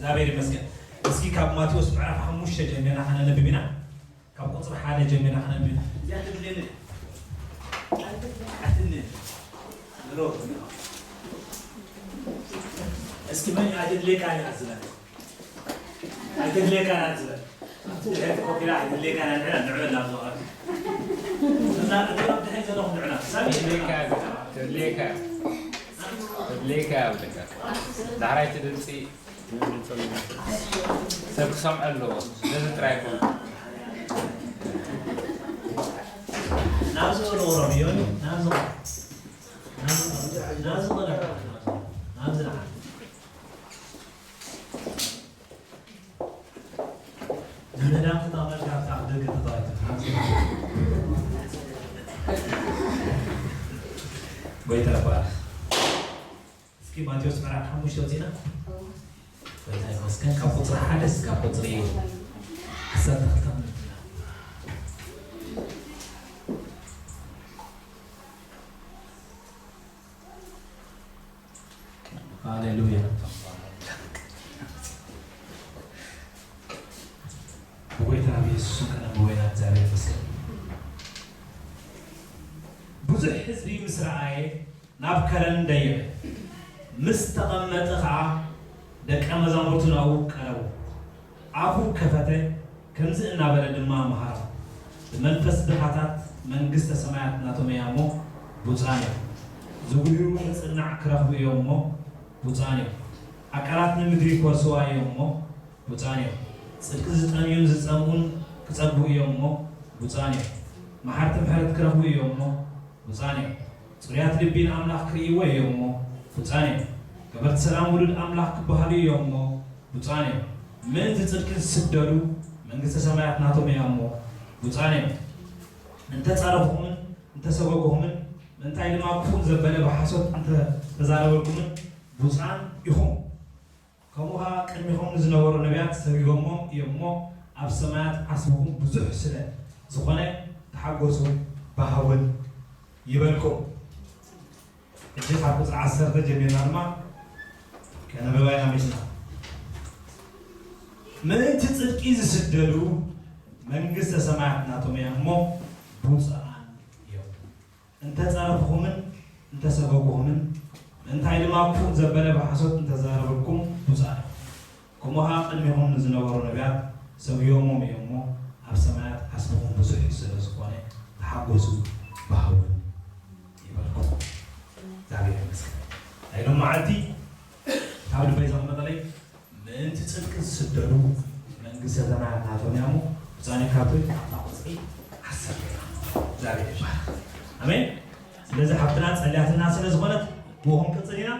እግዚኣብሔር ይመስገን። እስኪ ካብ ማቴዎስ ምዕራፍ ሓሙሽተ ጀሚርና ከነንብብ ኢና። ካብ ቁፅሪ ሓደ ጀሚርና ከነንብብ ኢና። እዚኣ ተድልየኒ ድያ? ኣይተድልየኒ። እስኪ መን ኣይተድልየካ እያ ዝበል? ኣይተድልየካ እያ ዝበል? ኣብቲ ድሕሪት ኮፍ ኢላ ኣይተድልየካ እያ ንዕና ንዕበል ናብ ዝቐረብ። እና እቶም ኣብ ድሕሪት ዘለኹም ንዕና። ሳሚ ተድልየካ እያ፣ ተድልየካ እያ። ተድልየካ እያ ብለካ። ዳሕራይ እቲ ድምፂ ሰብ ክሰምዖ ኣለዎ። ነዚ ጥራይ ይኮን። ናብዚ ወረወሮ ብዮኒ፣ ናብዚ፣ ናብዚ፣ ናብዚ፣ ናብዚ፣ ናብዚ፣ ናብዚ፣ ንመዳም ተጠቕመልካ ኣብታ ደገ ተጠቒምካ። ጎይታ ይባረክ። እስኪ ማቴዎስ ምዕራፍ ሓሙሽተ ወፂና። ጎይታ ይመስገን። ካብ ቁፅሪ ሓደ እስካብ ቁፅሪ ዓሰርተ ክልተ ክንብብ ኢና። ሃሌሉያ። ብጎይታ ብየሱስ ስም ከነብቦ ኢና። እግዚኣብሔር ይመስገን። ብዙሕ ህዝቢ ምስ ረኣየ ናብ ከረን ደየበ። ምስ ተቐመጠ ኸዓ ደቀ መዛሙርቱ ናብኡ ቀረቡ። ኣፉ ከፈተ፣ ከምዚ እናበለ ድማ መሃሮም። ብመንፈስ ድኻታት መንግስተ ሰማያት ናቶም እያ እሞ ብፁዓን እዮም። ዝጉህዩ ምጽናዕ ክረኽቡ እዮም እሞ ብፁዓን እዮም። ዓቃላት ንምድሪ ክወርስዋ እዮም እሞ ብፁዓን እዮም። ጽድቂ ዝጠምዩን ዝጸምኡን ክጸግቡ እዮም እሞ ብፁዓን እዮም። መሓርቲ ምሕረት ክረኽቡ እዮም እሞ ብፁዓን እዮም። ጽሩያት ልቢ ንኣምላኽ ክርእይዎ እዮም እሞ ብፁዓን እዮም። ገበርቲ ሰላም ውሉድ ኣምላኽ ክበሃሉ እዮም እሞ ብፁዓን እዮም። ምእንቲ ጽድቂ ዝስደዱ መንግስተ ሰማያት ናቶም እያ እሞ ብፁዓን እዮም። እንተጻረፍኹምን እንተሰጎግኹምን፣ ምእንታይ ድማ ክፉእ ዘበለ ብሓሶት እንተተዛረበልኩምን ብፁዓን ኢኹም። ከምኡ ኸኣ ቅድሚኹም ንዝነበሩ ነቢያት ሰጒጎሞም እዮም እሞ፣ ኣብ ሰማያት ዓስብኹም ብዙሕ ስለ ዝኾነ ተሓጎሱ፣ ባህ እውን ይበልኩም። ሕጂ ካብ ቁጽሪ ዓሰርተ ጀሚርና ድማ ከነንብባ ኢና መሲና። ምእንቲ ጽድቂ ዝስደዱ መንግስተ ሰማያት ናቶም እያ እሞ ብፁዓን እዮም። እንተጻረፍኹምን እንተሰጎግኹምን፣ ምእንታይ ድማ ክፉእ ዘበለ ብሓሶት እንተዛረበልኩም ብፁዓን ኢኹም። ከምኡ ኸኣ ቅድሚኹም ንዝነበሩ ነቢያት ሰጒጎሞም እዮም እሞ፣ ኣብ ሰማያት ዓስብኹም ብዙሕ ስለ ዝኾነ ተሓጎሱ፣ ባህ እውን ይበልኩም። እግዚኣብሔር ይመስገን። ናይ ሎም መዓልቲ ካብ ልበይ ዘቐመጠለይ ምእንቲ ጽድቂ ዝስደዱ መንግስተ ሰማያት ናቶም እያ እሞ ብፃኒ ካብቲ ኣብታ ቁፅሪ ዓሰርተ ኢና። እግዚኣብሔር ይባረክ። ኣሜን። ስለዚ ሓፍትና ጸልያትና ስለ ዝኾነት ብኡ ክንቅጽል ኢና።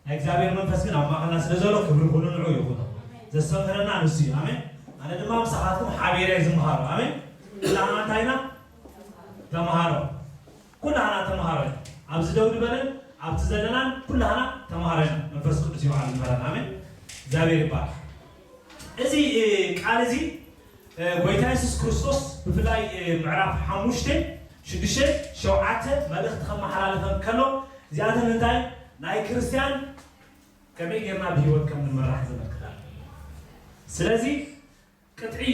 ናይ እግዚኣብሔር መንፈስ ግን ኣብ ማእኸልና ስለ ዘሎ ክብሪ ኩሉ ንዑ ይኹን። ዘስተምህረና ንሱ እዩ። ኣሜን። ኣነ ድማ ምሳኻትኩም ሓቢረ እየ ዝምሃሮ። ኣሜን። ኩላህና እንታይ ኢና? ተምሃሮ። ኩላህና ተምሃሮ ኢና። ኣብዚ ደው ዝበለን ኣብቲ ዘለናን ኩላህና ተምሃሮ ኢና። መንፈስ ቅዱስ እዩ ባዕሉ ዝምህረና። ኣሜን። እግዚኣብሔር ይባረክ። እዚ እ፣ ቃል እዚ እ፣ ጎይታ የሱስ ክርስቶስ ብፍላይ እ፣ ምዕራፍ ሓሙሽተ፣ ሽዱሽተ፣ ሸውዓተ መልእኽቲ ከመሓላልፈን ከሎ እዚኣተን እንታይ ናይ ክርስትያን ከመይ ጌርና ብህይወት ከም ንመራሕ ዘመልክታ። ስለዚ ቅጥዒ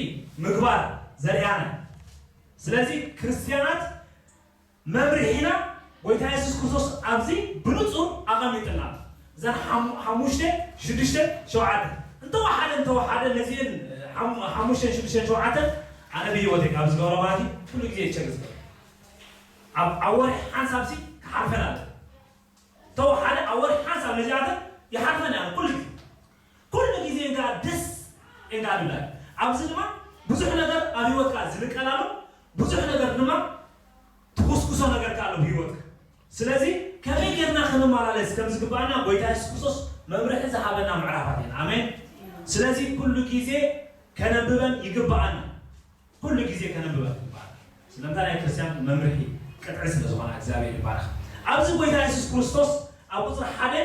ምግባር ዘርእያና። ስለዚ ክርስትያናት መምርሒና ጎይታ የሱስ ክርስቶስ ኣብዚ ብንጹር ኣቐሚጥና። እዘን ሓሙ- ሓሙሽተ፣ ሽዱሽተ፣ ሸውዓተ እንተወሓደ እንተወሓደ ነዚአን ሓሙ- ሓሙሽተን ሽዱሽተን ሸውዓተን ኣነ ብህይወተይ ካብ ዝገብሮ ማለት እዩ ኩሉ ግዜ ይቸግ ዝገብር ኣብ ኣብ ወርሒ ሓንሳብሲ ክሓልፈን ኣለ ተወሓደ ኣብ ወርሒ ሓንሳብ ነዚኣተን ይሓልፈን እያ ኩሉ ግዜ ኩሉ ግዜ እንካ ደስ እንካ ድብላ ኣብዚ ድማ ብዙሕ ነገር ኣብ ህይወትካ ዝንቀላሉ ብዙሕ ነገር ድማ ትኹስኩሶ ነገር ኣሎ ብህይወትካ ስለዚ ከመይ ጌርና ክንመላለስ ከም ዝግባኣና ጎይታ የሱስ ክርስቶስ መምርሒ ዝሃበና ምዕራፋት እየን ኣሜን ስለዚ ኩሉ ግዜ ከነንብበን ይግባኣና ኩሉ ግዜ ከነንብበን ይግባኣና ስለምንታይ ናይ ክርስትያን መምርሒ ቅጥዒ ስለ ዝኾነ እግዚኣብሔር ይባረክ ኣብዚ ጎይታ የሱስ ክርስቶስ ኣብ ቁፅሪ ሓደ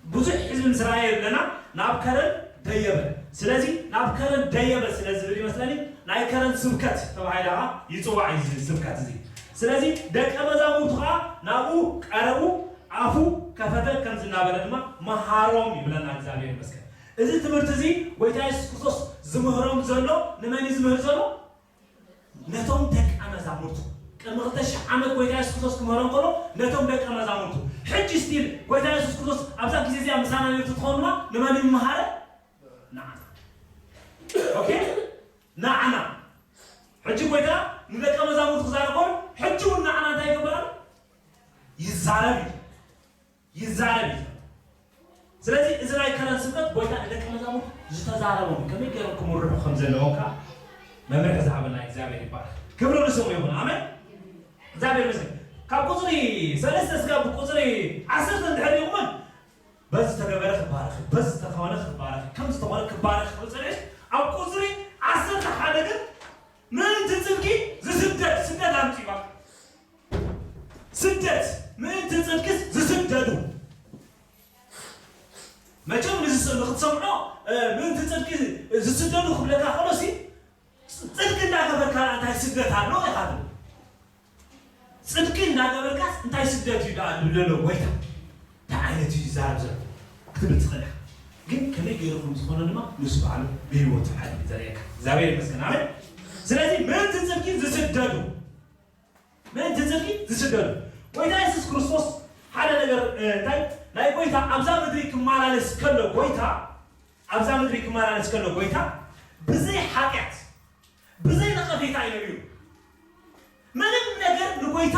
ብዙሕ ህዝቢ ምስ ረኣየ ኣለና ናብ ከረን ደየበ ስለዚ ናብ ከረን ደየበ ስለ ዝብል ይመስለኒ ናይ ከረን ስብከት ተባሂላ ከዓ ይፅዋዕ እዩ እዚ ስብከት እዚ ስለዚ ደቀ መዛሙርቱ ከዓ ናብኡ ቀረቡ ኣፉ ከፈተ ከምዚ እናበለ ድማ መሃሮም ይብለና እግዚኣብሔር ይመስገን እዚ ትምህርቲ እዚ ጎይታ የሱስ ክርስቶስ ዝምህሮም ዘሎ ንመን እዩ ዝምህር ዘሎ? ነቶም ደቀ መዛሙርቱ። ቅድሚ ክልተ ሽሕ ዓመት ጎይታ የሱስ ክርስቶስ ክምህሮም ከሎ ነቶም ደቀ መዛሙርቱ። ሕጂ ስቲል ጎይታ የሱስ ክርስቶስ ኣብዛ ግዜ እዚኣ ምሳና ነርቱ ትኾኑና ንመን እዩ መሃረ? ንዓና። ኦኬ? ንዓና። ሕጂ ጎይታ ንደቀ መዛሙርቱ ክዛረቦም ሕጂ እውን ንዓና እንታይ ይግበኣሉ? ይዛረብ እዩ። ይዛረብ እዩ። ስለዚ እዚ ናይ ከረን ስብከት ጎይታ ንደቀ መዛሙርቱ ዝተዛረቦም ከመይ ገይሮም ክምርሑ ከም ዘለዎም ከዓ መምርሒ ዝሃበና እግዚኣብሔር ይባረክ። ክብሪ ንስሙ ይኹን። ኣሜን። እግዚኣብሔር ይመስገን። ካብ ቁፅሪ ሰለስተ ስጋብ ቁፅሪ ዓሰርተ እንድሕር ይኹን በዚ ዝተገበረ ክባረክ፣ በዚ ዝተኾነ ክባረክ፣ ከም ዝተኾነ ክባረክ ክብል ፀኒሑ ኣብ ቁፅሪ ዓሰርተ ሓደ ግን ምእንቲ ፅድቂ ዝስደድ ስደት ኣምፂባ ስደት ምእንቲ ፅድቅስ ዝስደዱ መቸም ንክትሰምዖ ምእንቲ ፅድቂ ዝስደዱ ክብለካ ከሎ ሲ ፅድቂ እንዳገበርካ እንታይ ስደት ኣሎ ኢኻ ትብል። ፅድቂ እንዳገበርካስ እንታይ ስደት እዩ ደኣ ዝብል ዘሎ ጎይታ እንታይ ዓይነት እዩ ዝዛረብ ዘሎ ክትብል ትኽእል ኢኻ። ግን ከመይ ገይሩ ከም ዝኾነ ድማ ንሱ ባዕሉ ብህይወቱ ሓሊፉ ዘርእየካ እግዚኣብሔር ይመስገን። ኣሜን። ስለዚ ምእንቲ ፅድቂ ዝስደዱ ምእንቲ ጽድቂ ዝስደዱ። ጎይታ የሱስ ክርስቶስ ሓደ ነገር እንታይ ናይ ጎይታ ኣብዛ ምድሪ ክመላለስ ከሎ ጎይታ ኣብዛ ምድሪ ክመላለስ ከሎ ጎይታ ብዘይ ሓጢኣት ብዘይ ነቐፌታ እዩ ነቢሩ። ምንም ነገር ንጎይታ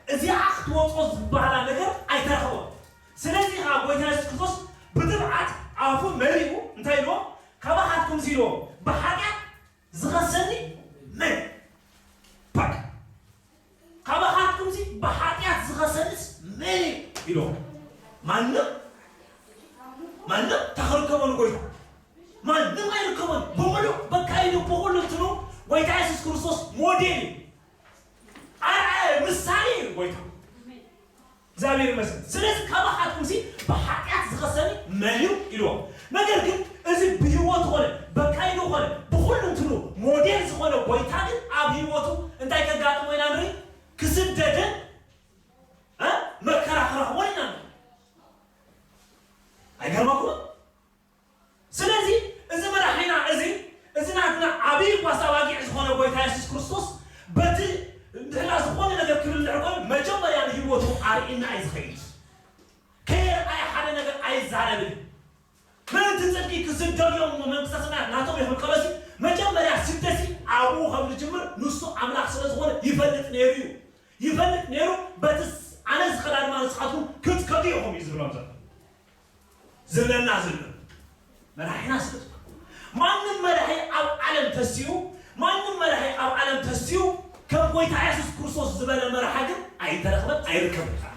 እዚኣ ክትወጾ ዝበሃላ ነገር ኣይተረኸቦ። ስለዚ ከዓ ጎይታ የሱስ ክርስቶስ ብትብዓት ኣፉ መሊኡ እንታይ ኢልዎ? ካባኻትኩም ኢልዎ ብሓጢኣት ዝኸሰኒ መን? በቃ ካባኻትኩም ሲ ብሓጢኣት ዝኸሰንስ መን እዩ ኢሎም። ማንም ማንም ታኽርከቦ ንጎይታ ማንም ኣይርከቦን። ብምሉእ በቃ ኢሉ ብኹሉ እንትኑ ጎይታ የሱስ ክርስቶስ ሞዴል እዩ። ኣርኣያ ምሳሌ እዩ ጎይታ። እግዚኣብሔር ይመስገን። ስለዚ ካባኻትኩም ሲ ብሓጢኣት ዝኸሰኒ መን እዩ ኢልዎም። ነገር ግን እዚ ብህይወቱ ኾነ በካይዱ ኾነ ብኹሉ እንትኑ ሞዴል ዝኾነ ጎይታ ግን ኣብ ህይወቱ እንታይ ከጋጥሞ ኢና ንርኢ? ክስደድን እ መከራ ክረኽቦ ኢና ንርኢ። ኣይገርመኩም? ስለዚ እዚ መራሒና እዚ እዚ ናትና ዓብዪ ጓሳ ባጊዕ ዝኾነ ጎይታ የሱስ ክርስቶስ በቲ እንድሕና ዝኾነ ነገር ክብል እንድሕር ኮይኑ መጀመርያ ንህይወቱ ኣርእና እዩ ዝኸይድ። ከየርኣየ ሓደ ነገር ኣይዛረብን። ምእንቲ ጽድቂ ክስደዱ እዮም እሞ መንግስተ ሰማያት ናቶም እዮም ከበሲ መጀመርያ ስደሲ ኣብኡ ከም ዝጅምር ንሱ ኣምላኽ ስለ ዝኾነ ይፈልጥ ነይሩ እዩ። ይፈልጥ ነይሩ በቲ ኣነ ዝኸዳ ድማ ንስኻትኩም ክትከዱ ኢኹም እዩ ዝብሎም ዘሎ። ዝብለና ዘሎ መራሒና ስለ ዝኾነ። ማንም መራሒ ኣብ ዓለም ተሲኡ ማንም መራሒ ኣብ ዓለም ተሲኡ ከም ጎይታ የሱስ ክርስቶስ ዝበለ መራሒ ግን ኣይተረኽበን ኣይርከብን ከዓ።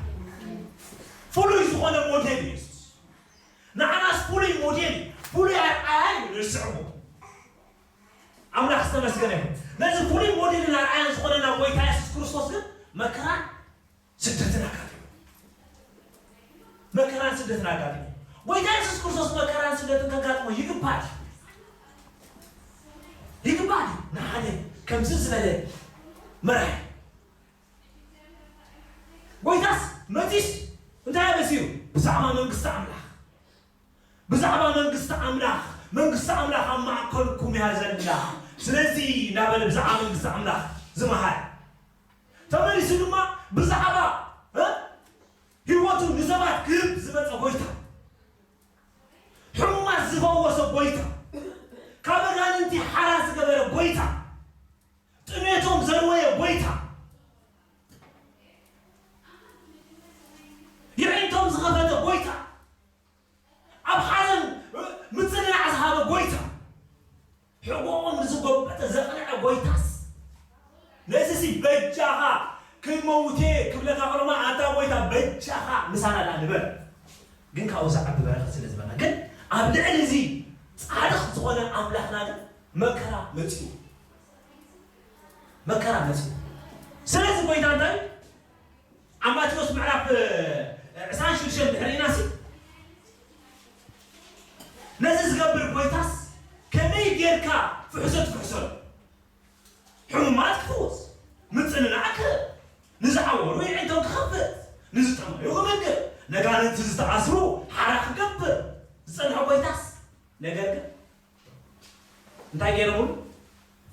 ፍሉይ ዝኾነ ሞዴል እዩ የሱስ። ንዓናስ ፍሉይ ሞዴል ፍሉይ ኣርኣያ እዩ ንስዕቦ። ኣምላኽ ዝተመስገነ ይኹን። ነዚ ፍሉይ ሞዴልን ኣርኣያን ዝኾነና ጎይታ የሱስ ክርስቶስ ግን መከራን ስደትን ኣጋጢሙ። መከራን ስደትን ኣጋጢሙ። ጎይታ የሱስ ክርስቶስ መከራን ስደትን ከጋጥሞ ይግባእ ድዩ? ይግባእ ድዩ? ንሓደ ከምዚ ዝበለ መራሒ ጎይታስ መጺስ እንታይ ኣበሲሩ? ብዛዕባ መንግስቲ ኣምላኽ ብዛዕባ መንግስቲ ኣምላኽ መንግስቲ ኣምላኽ ኣብ ማእከልኩም እያ ዘላ። ስለዚ እናበለ ብዛዕባ መንግስቲ ኣምላኽ ዝመሃር ተመሊሱ ድማ ብዛዕባ እ ህይወቱ ንሰባት ክህብ ዝመፀ ጎይታ ሕሙማት ዝፈወሰ ጎይታ ካብ ኣጋንንቲ ሓራ ዝገበረ ጎይታ ጥሜቶም ዘርወየ ጎይታ የዒንቶም ዝኸፈተ ጎይታ ኣብ ሓዘን ምጽንናዕ ዝሃበ ጎይታ ሕቆኦም ንዝጎበጠ ዘቕንዐ ጎይታስ ነዚሲ በጃኻ ክመውቴ ክብለካ ከሎማ ኣንታ ጎይታ በጃኻ ምሳና ዳ ንበር ግን ካብኡ ዝዓቢ በረኸት ስለ ዝበና ግን ኣብ ልዕሊ እዚ ጻድቕ ዝኾነ ኣምላኽና ግን መከራ መጺኡ መከራ መጺኡ ስለዚ ጎይታ እንታይ ኣብ ማቴዎስ ምዕራፍ ዕስራን ሽዱሽተን ድሕሪና ሲ ነዚ ዝገብር ጎይታስ ከመይ ጌርካ ፍሕሶ ትፍሕሰሉ? ሕሙማት ክፍውስ፣ ምጽንናዕ ክህብ፣ ንዝዓወሩ የዒንቶም ክኸፍት፣ ንዝጠመዩ ክምግብ፣ ነጋንንቲ ዝተኣስሩ ሓራ ክገብር ዝጸንሐ ጎይታስ ገይሮምሉ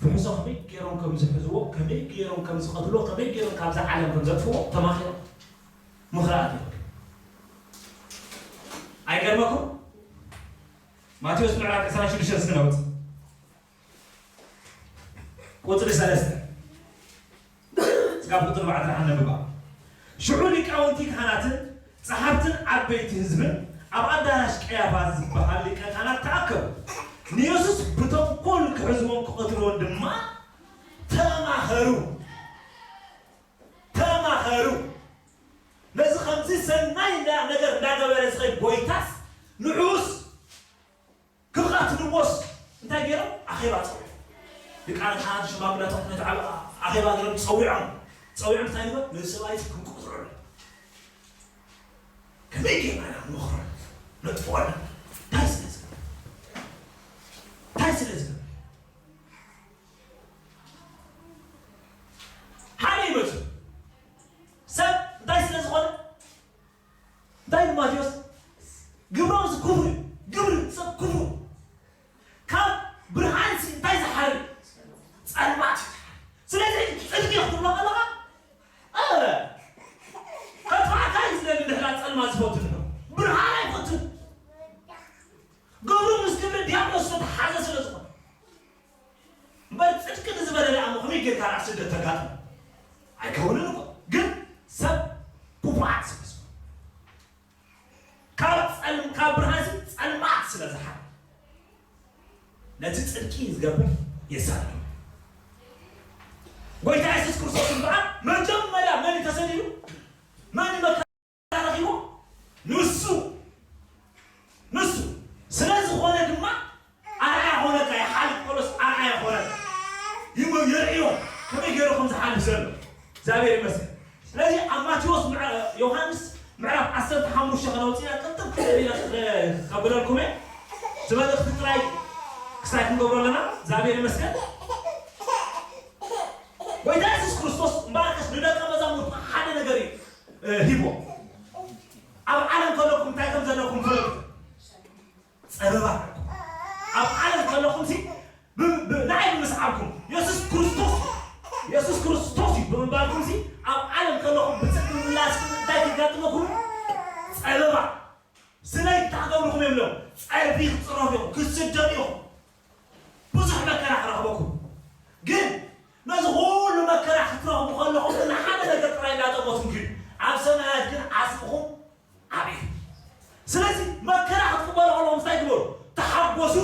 ፍሕሶ ከመይ ገይሮም ከም ዝሕዝዎ፣ ከመይ ገይሮም ከም ዝቐትልዎ፣ ከመይ ገይሮም ካብዛ ዓለም ከም ዘጥፍዎ ተማኺሮም። ምኽሪ ኣትዮም። ኣይገርመኩም? ማቴዎስ ምዕራፍ ዕስራን ሽዱሽተን እስኪ ነውጽእ። ቁጽሪ ሰለስተ ስጋብ ቁጽሪ ኣርባዕተ ንሓንብባ። ሽዑ ሊቃውንቲ ካህናትን ጸሓፍትን ዓበይቲ ህዝብን ኣብ ኣዳራሽ ቀያፋ ዝበሃል ሊቀ ካህናት ተኣከቡ። ንየሱስ ብተንኮል ክሕዝዎም ክቐትልዎን ድማ ተማኸሩ። ተማኸሩ። ነዚ ከምዚ ሰናይ እንዳ-፣ ነገር እንዳገበረ ዝኸይድ ጎይታስ ንዑስ ክቐትልዎስ እንታይ ገይሮም? ኣኼባ ጸዊዖም። ሊቃነ ካህናት ሽማግለታት ነቲ ዓብ-፣ ኣኼባ ገይሮም ጸዊዖም። ጸዊዖም እንታይ ይበል? ነዚ ሰብኣይ እዚ ክንቆጽሮ ኣለና። ከመይ ጌርና ኢና ንመኽሮ? ነጥፍኦ ኣለና። እንታይ ስለ ዝገብር? እንታይ ስለ ዝገብር? ሓደ ይመጹ። ሰብ እንታይ ስለ ዝኾነ? እንታይ ንማቴዎስ? ግብሮም እዚ ክፉእ እዩ። ግብሪ ሰብ ክፉእ። ካብ ብርሃን ሲ እንታይ ዝሓሪ? ጸልማት እዩ ዝሓሪ። ስለዚ ጽድቂ ክትብሎ ከለኻ፣ ኧረ፣ ከጥፍኣካ እዩ ዝደሊ ድሕራ ጸልማት ዝፈቱ ድሕሮ። ብርሃን ኣይፈቱን። ግብሩ ምስ ግብሪ ዲያብሎስ ዝተተሓዘ ስለ ዝኾነ። እምበር ጽድቂ ንዝበደለ ኣሞ ከመይ ጌርካ ደኣ ስደት ተጋጥሞ? ኣይከውንን እኮ። ግን ሰብ ክፉኣት ስለ ዝኾነ። ካብ ጸልም-፣ ካብ ብርሃን ሲ ጸልማት ስለ ዝሓሪ። ነቲ ጽድቂ ዝገብር የሳድዶ። ጎይታ የሱስ ክርስቶስ እምበኣር መጀመርያ መን እዩ ተሰዲዱ? መን እዩ መከራ ረኺቡ? ንሱ። ንሱ። ስለ ዝኾነ ድማ ኣርኣያ ኾነካ፣ ይሓልፍ ጳውሎስ ኣርኣያ ኾነካ። ይሞ-፣ የርእዮ ከመይ ገይሩ ከም ዝሓልፍ ዘሎ። እግዚኣብሔር ይመስገን። ስለዚ ኣብ ማቴዎስ ምዕ-፣ ዮሃንስ ምዕራፍ ዓሰርተ ሓሙሽተ ከነውፅእና ቅልጥፍ ክብል ኢለ ከ-፣ ከብለልኩም እየ። እቲ መልእኽቲ ጥራይ ክሳይ ክንገብሮ ኣለና። እግዚኣብሔር ይመስገን። ጎይታ የሱስ ክርስቶስ እምበኣርከስ ንደቀ መዛሙርቱ ሓደ ነገር እዩ፣ እ፣ ሂቦ። ኣብ ዓለም ከለኩም እንታይ ከም ዘለኩም ፍለጡ። ጸበባ ኣለኩም። ኣብ ዓለም ከለኹምሲ ብ-፣ ብ-፣ ንዓይ ብምስዓብኩም፣ የሱስ ክርስቶስ፣ የሱስ ክርስቶስ እዩ ብምባልኩምሲ፣ ኣብ ዓለም ከለኹም ብጽድቂ ምምላስኩም እንታይ ከጋጥመኩም? ጸበባ። ስለይ እንታይ ክገብርኩም እዮም ኢሎም? ጸርፊ ክትጽረፉ ኢኹም፣ ክትስደዱ ኢኹም። ብዙሕ መከራ ክረኽበኩም። ግን ነዚ ኩሉ መከራ ክትረኽቡ ከለኹም ንሓደ ነገር ጥራይ እንዳጠመትኩም ኪዱ። ኣብ ሰማያት ግን ዓስብኹም ዓቢ እዩ። ስለዚ መከራ ክትቅበሉ ከለኹም እንታይ ግበሩ? ተሓጎሱ፣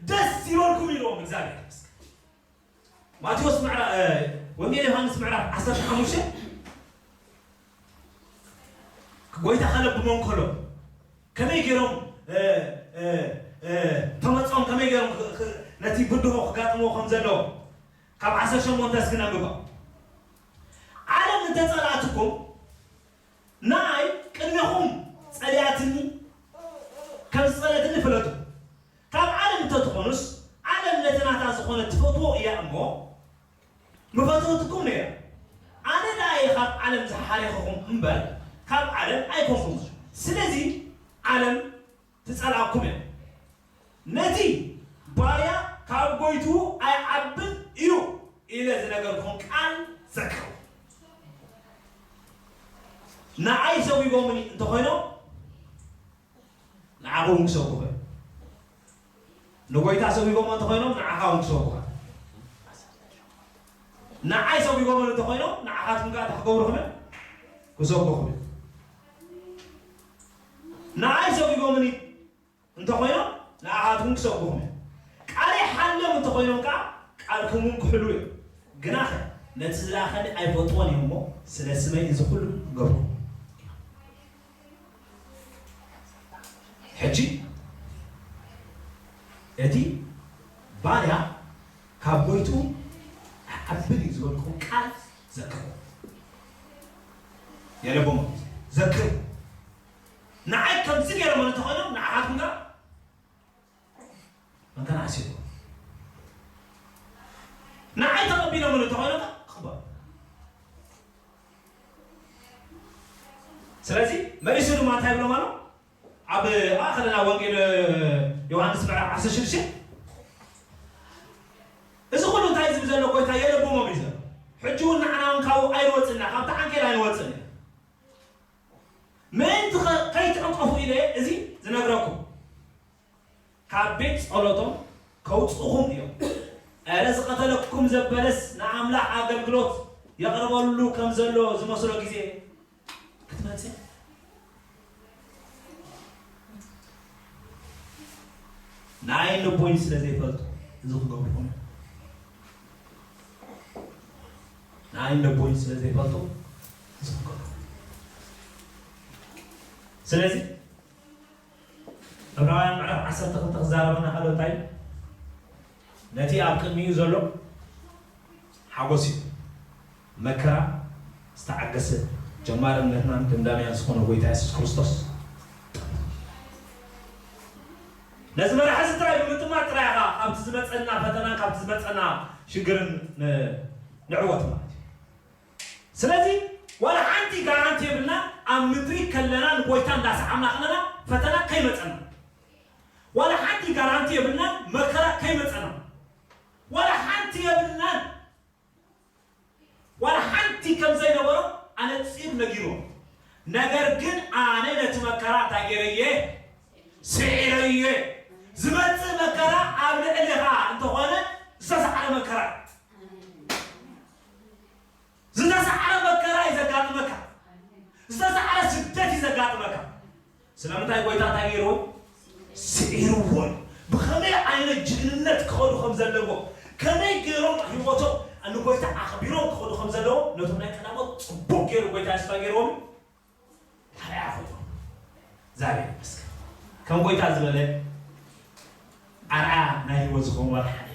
ደስ ይበልኩም ኢልዎም እግዚኣብሔር ይመስገን። ማቴዎስ ምዕራ-፣ እ፣ ወንጌል ዮሃንስ ምዕራፍ ዓሰርተ ሓሙሽተ ጎይታ ከለብሞም ከሎ ከመይ ገይሮም፣ እ፣ እ፣ እ፣ ተመጾም ከመይ ገይሮም ክ-፣ ክ-፣ ነቲ ብድሆ ክጋጥምዎ ከም ዘለዎ ካብ ዓሰርተ ሸሞንተ እስኪ ነንብባ። ዓለም እንተጸልኣትኩም ንኣይ ቅድሜኹም ጸሊኣትኒ ከም ዝጸለትኒ ፍለጡ። ካብ ዓለም እንተትኾኑስ ዓለም ነቲ ናታ ዝኾነ ትፈትዎ እያ እሞ ምፈተወትኩም ነይራ። ኣነ ደኣ እየ ካብ ዓለም ዝሓረኽኹም እምበር ካብ ዓለም ኣይኮንኩምን። ስለዚ ዓለም ትጸልኣኩም እያ። ነቲ ባርያ ካብ ጎይትኡ ኣይዓብን እዩ ኢለ ዝነገርኩም ቃል ዘክሩ። ንዓይ ሰጒጎምኒ እንተኾይኖም ንዓኹም ክሰጉኹ እዮም። ንጎይታ ሰጒጎሞ እንተኾይኖም ንዓኻ እውን ክሰጉኻ። ንዓይ ሰጒጎምኒ እንተኾይኖም ንዓኻትኩም ከኣ እንታይ ክገብሩኹም እዮም? ክሰጉኹም እዮም። ንዓይ ሰጒጎምኒ እንተኾይኖም ንዓኻትኩም ክሰጉኹም እዮም። ቃለይ ሓልዮም እንተኾይኖም ከኣ ቃልኩም እውን ክሕልዉ እዮም። ግናኸ ነቲ ዝለኣኸኒ ኣይፈልጥዎን እዮም እሞ ስለ ስመይ እዚ ኩሉ ክገብሩ። ሕጂ እቲ ባርያ ካብ ጎይትኡ ኣይዓብን እዩ ዝበልኩም ቃል ዘክሩ። የለቦም ዘክሩ። ንዓይ ከምዚ ገይሮም እንተኾይኖም ንዓኻትኩም ከ መከራ ኣስይዎ። ንዓይ ተቐቢሎም እንተኾይኖም ከ ክቕበሉ። ስለዚ መሊሱ ድማ እንታይ ይብሎም ኣሎ? ኣብ ማእኸልና ወንጌል ዮሃንስ ምዕራፍ ዓሰርተ ሽዱሽተ ጠፉ ኢለ እዚ ዝነግረኩም ካብ ቤት ጸሎቶም ከውጽእኹም እዮም። እረ ዝቐተለኩም ዘበለስ ንኣምላኽ ኣገልግሎት የቕርበሉ ከም ዘሎ ዝመስሎ ግዜ ክትመጽእ ናይ ልቦይ ስለ ዘይፈልጡ እዚ ክገብርኹም ናይ ልቦይ ስለ ዘይፈልጡ እዚ ክገብሩ ስለዚ ዕብራውያን ምዕራፍ ዓሰርተ ክልተ ክዛረበና ከሎ እንታይ እዩ? ነቲ ኣብ ቅድሚኡ ዘሎ ሓጎስ እዩ። መከራ ዝተዓገሰ ጀማሪ እምነትናን ደምዳሚያን ዝኾነ ጎይታ የሱስ ክርስቶስ ነዚ መራሒ እዚ ጥራይ ብምጥማት ጥራይ ኢኻ ካብቲ ዝመፀና ፈተናን ካብቲ ዝመፀና ሽግርን ን- ንዕወት ማለት እዩ። ስለዚ ዋላ ሓንቲ ጋራንቲ የብልና ኣብ ምድሪ ከለና ንጎይታ እንዳሰዓምና ከለና ፈተና ከይመፀና ዋላ ሓንቲ ጋራንቲ የብልና መከራ ከይመፀና ዋላ ሓንቲ የብልና ዋላ ሓንቲ ከም ዘይነበሮ ኣነፂሩ ነጊርዎ ነገር ግን ኣነ ነቲ መከራ እንታይ ገይረየ ስዒረየ ዝመፅእ መከራ ኣብ ልዕሊኻ እንተኾነ ዝተሰዓረ መከራ ዝተሰዓረ መከራ እዩ ዘጋጥመካ። ዝተሰዓረ ስደት እዩ ዘጋጥመካ። ስለምንታይ ጎይታ እንታይ ገይርዎ? ስዒርዎ እዩ። ብኸመይ ዓይነት ጅግንነት ክኸዱ ከም ዘለዎ፣ ከመይ ገይሮም ህይወቶም ንጎይታ ኣኽቢሮም ክኸዱ ከም ዘለዎ ነቶም ናይ ቀዳሞት ፅቡቅ ገይሩ ጎይታ የሱስ እንታይ ገይርዎም እዩ? ኣርኣያ ኮይኑ እግዚኣብሔር ይመስገን ከም ጎይታ ዝበለ ኣርኣያ ናይ ህይወት ዝኸውን ሓደ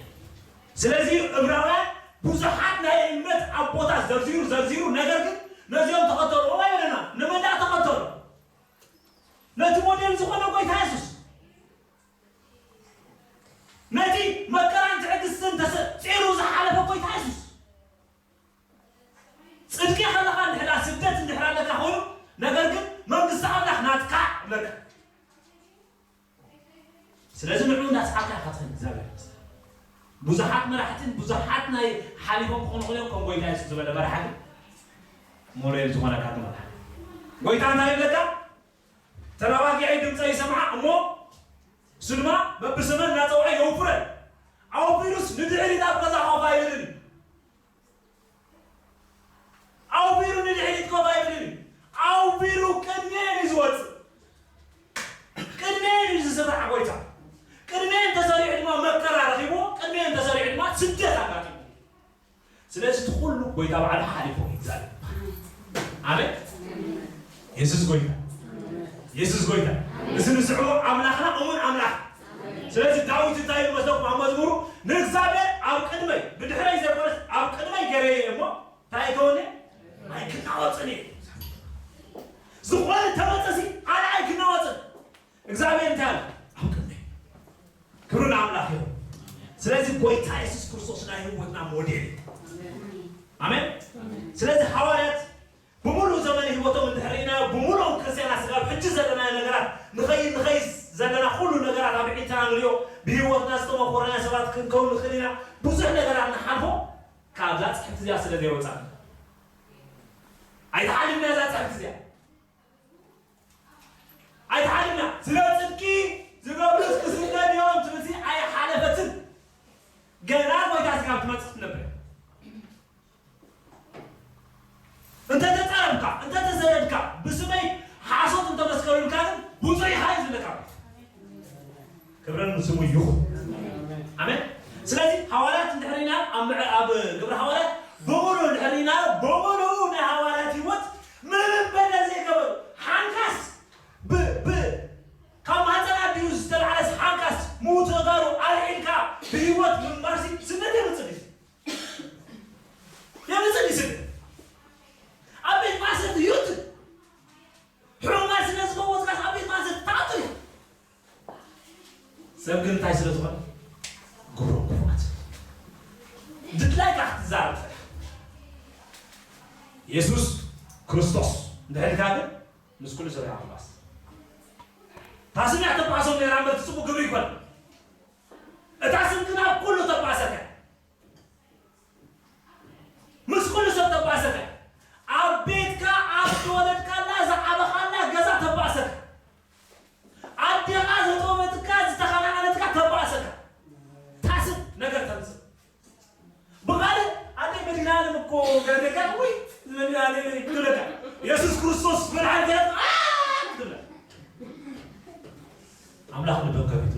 ስለዚ እብራውያን ብዙሓት ናይ እምነት ኣቦታት ዘርዚሩ ዘርዚሩ ነገር ግን ነዚኦም ተኸተሉ ኦ ይብለና ንመዳ ተኸተሉ ነቲ ሞዴል ዝኾነ ጎይታ የሱስ ነቲ መከራን ትዕግስትን ተሰፂሩ ዝሓለፈ ጎይታ የሱስ ጽድቂ ከለኻ እንድሕዳ ስደት እንድሕዳ ኣለካ ኮይኑ ነገር ግን መንግስቲ ኣምላኽ ናትካ ኣለካ ስለዚ ንዑ እንዳስዓልካ ኢኻ ትኸድ እግዚኣብሔር ብዙሓት መራሕትን ብዙሓት ናይ ሓሊፎም ክኾኑ ክልኦም ከም ጎይታ የሱስ ዝበለ መራሒ ግን ሞዴል ዝኾነካ ትመርሓ ጎይታ እንታይ ይብለካ ተናዋጊዐይ ድምፀ ይሰምዓ እሞ እሱ ድማ በብሰመን እናፀውዐ የውፍረ ኣውፊሩስ ንድሕሪት ኣብ ገዛ ኮፍ ኣይብልን ኣውፊሩ ንድሕሪት ኮፍ ኣይብልን ኣውፊሩ ቅድሜን እዩ ዝወፅእ ቅድሜን እዩ ዝስራሕ ጎይታ ቅድሜን ተሰሪዑ ድማ መከራ ረኺብዎ ቅድሜን ተሰሪዑ ድማ ስደት ኣጋጢሙ ስለዚ እቲ ኩሉ ጎይታ ባዕሉ ሓሊፎ ይዛል ኣሜን የሱስ ጎይታ የሱስ ጎይታ እዚ ንስዕቦ ኣምላኽና እሙን ኣምላኽ ስለዚ ዳዊት እንታይ ይመስለኩም ኣብ መዝሙሩ ንእግዚኣብሔር ኣብ ቅድመይ ብድሕረይ ዘይኮነስ ኣብ ቅድመይ ገረየ እሞ እንታይ ኣይከውነ ኣይክናወፅን እየ ዝኾነ ተመፀሲ ኣነ ኣይክናወፅን እግዚኣብሔር እንታይ ኣለ ኣብ ቅድመይ ክብሪ ንኣምላኽ ይኹን ስለዚ ጎይታ የሱስ ክርስቶስ ናይ ህይወትና ሞዴል ኣሜን ስለዚ ሃዋርያት ብምሉእ ዘመን ህይወቶም እንድሕር ርኢናዮ ብምሉኦም ክርስትያናት ስጋብ ሕጂ ዘለናዮ ነገራት ንኸይድ ንኸይድ ዘለና ኩሉ ነገራት ኣብ ዒንትና ንሪኦ ብህይወትና ዝተመኮረና ሰባት ክንከውን ንኽእል ኢና ብዙሕ ነገራት ንሓልፎ ካብዛ ፅሕፍቲ እዚኣ ስለ ዘይወፃና ኣይተሓልፍና እዛ ፅሕፍቲ እዚኣ ኣይተሓልፍና ስለ ፅድቂ ዝገብርስ ክስደድ እዮም ትምህርቲ ኣይሓለፈትን ገና ጎይታ ስጋብ ትመፅእ ትነብር እንተ ተጻረፍካ እንተ ተሰደድካ ብስመይ ሓሶት እንተ መስከሩልካ ግን ብፁዕ ኢኻ እዩ ዝብለካ ክብረን ስሙ ይኹን ኣሜን ስለዚ ሃዋርያት እንድሕሪና ኣብ ግብረ ሃዋርያት ብምሉ እንድሕሪና ብምሉ ናይ ሃዋርያት ህይወት ምንም በደል ዘይገበሩ ሓንካስ ብ ብ ካብ ማህፀን ኣዲኡ ዝተልዓለስ ሓንካስ ምውት ተጋሩ ኣልዒልካ ብህይወት ምንባርሲ ስደት የምፅእ የምፅእ ይስደት ኣብ ቤት ማእሰርቲ ዩት ሕሙማት ስለ ዝፈወስካስ ኣብ ቤት ማእሰርቲ ትኣቱ ኢኻ ሰብ ግን እንታይ ስለ ዝኾነ ግብሮም ክፉኣት ድድላይካ ክትዛረብ የሱስ ክርስቶስ እንድሕልካ ግን ምስ ኩሉ ሰብ ይሓባስ እታ ስም እያ ተባእሶም ነይራ እምበር እቲ ፅቡቅ ግብሪ ይኮነ እታ ስም ግን ኣብ ኩሉ ተባእሰት እያ ምስ ኩሉ ሰብ ተባእሰት እያ ኣብ ቤትካ ኣብ ተወለድካላ ዝዓበኻላ ገዛ ተባእሰት እያ ክርስቶስ ብርሃን ገይሩ፣ ኣ! ትብለ። ኣምላኽ ልቦም ከፊቱ።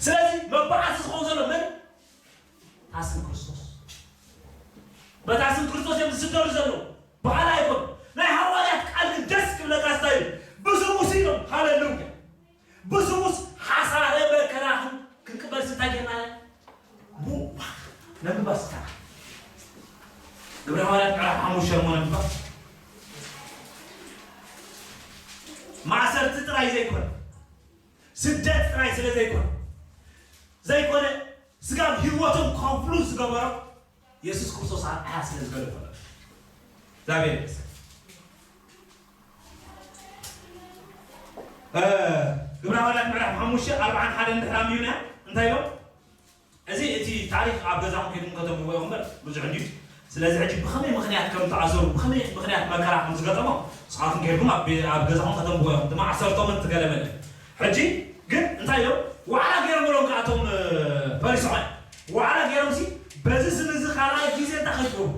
ስለዚ መባዓሲ ዝኸውን ዘሎ መን? ታስም ክርስቶስ። በታ ስም ክርስቶስ እዮም ዝስደዱ ዘለዉ። ብኻልእ ኣይኮን። ናይ ሃዋርያት ቃል ግን ደስ ክብለካ ስታይ እዩ። ብስሙ ሲሎም። ሃሌሉያ። ብስሙስ ሓሳረ መከራ ክን-፣ ክንቅበል ስታይ ጌርና። ቡ-፣ ነንብባ ስታ። ግብረ ሃዋርያት ምዕራፍ ሓሙሽተ እሞ ነንብባ። ማእሰርቲ ጥራይ ዘይኮነ፣ ስደት ጥራይ ስለ ዘይኮነ፣ ዘይኮነ ስጋብ ህይወቶም ከፍሉ ዝገበሮ የሱስ ክርስቶስ ኣርኣያ ስለ ዝገለፈሎ። እግዚኣብሔር ይመስገን። እ፣ ግብረ ሃዋርያት ምዕራፍ ሓሙሽተ ኣርብዓን ሓደን እንድሕር ኣንቢብና እንታይ ኢሎም? እዚ እቲ ታሪኽ ኣብ ገዛኹም ከይድኩም ከተንብቦ ኢኹም እምበር ብዙሕ እንድዩ። ስለዚ ሕጂ ብኸመይ ምኽንያት ከም ተኣሰሩ፣ ብኸመይ ምኽንያት መከራ ከም ዝገጠሞም ንስኻትኩም ከይድኩም ኣብ ቤ-፣ ኣብ ገዛኹም ከተንብቦ ኢኹም። ድማ ዓሰርቶምን ትገለመለ። ሕጂ ግን እንታይ ኢሎም? ዋዕላ ገይሮም ኢሎም ከኣቶም፣ እ፣ ፈሪሳውያን። ዋዕላ ገይሮምሲ በዚ ስም እዚ ካልኣይ ግዜ እንታይ ከይትገብሩ?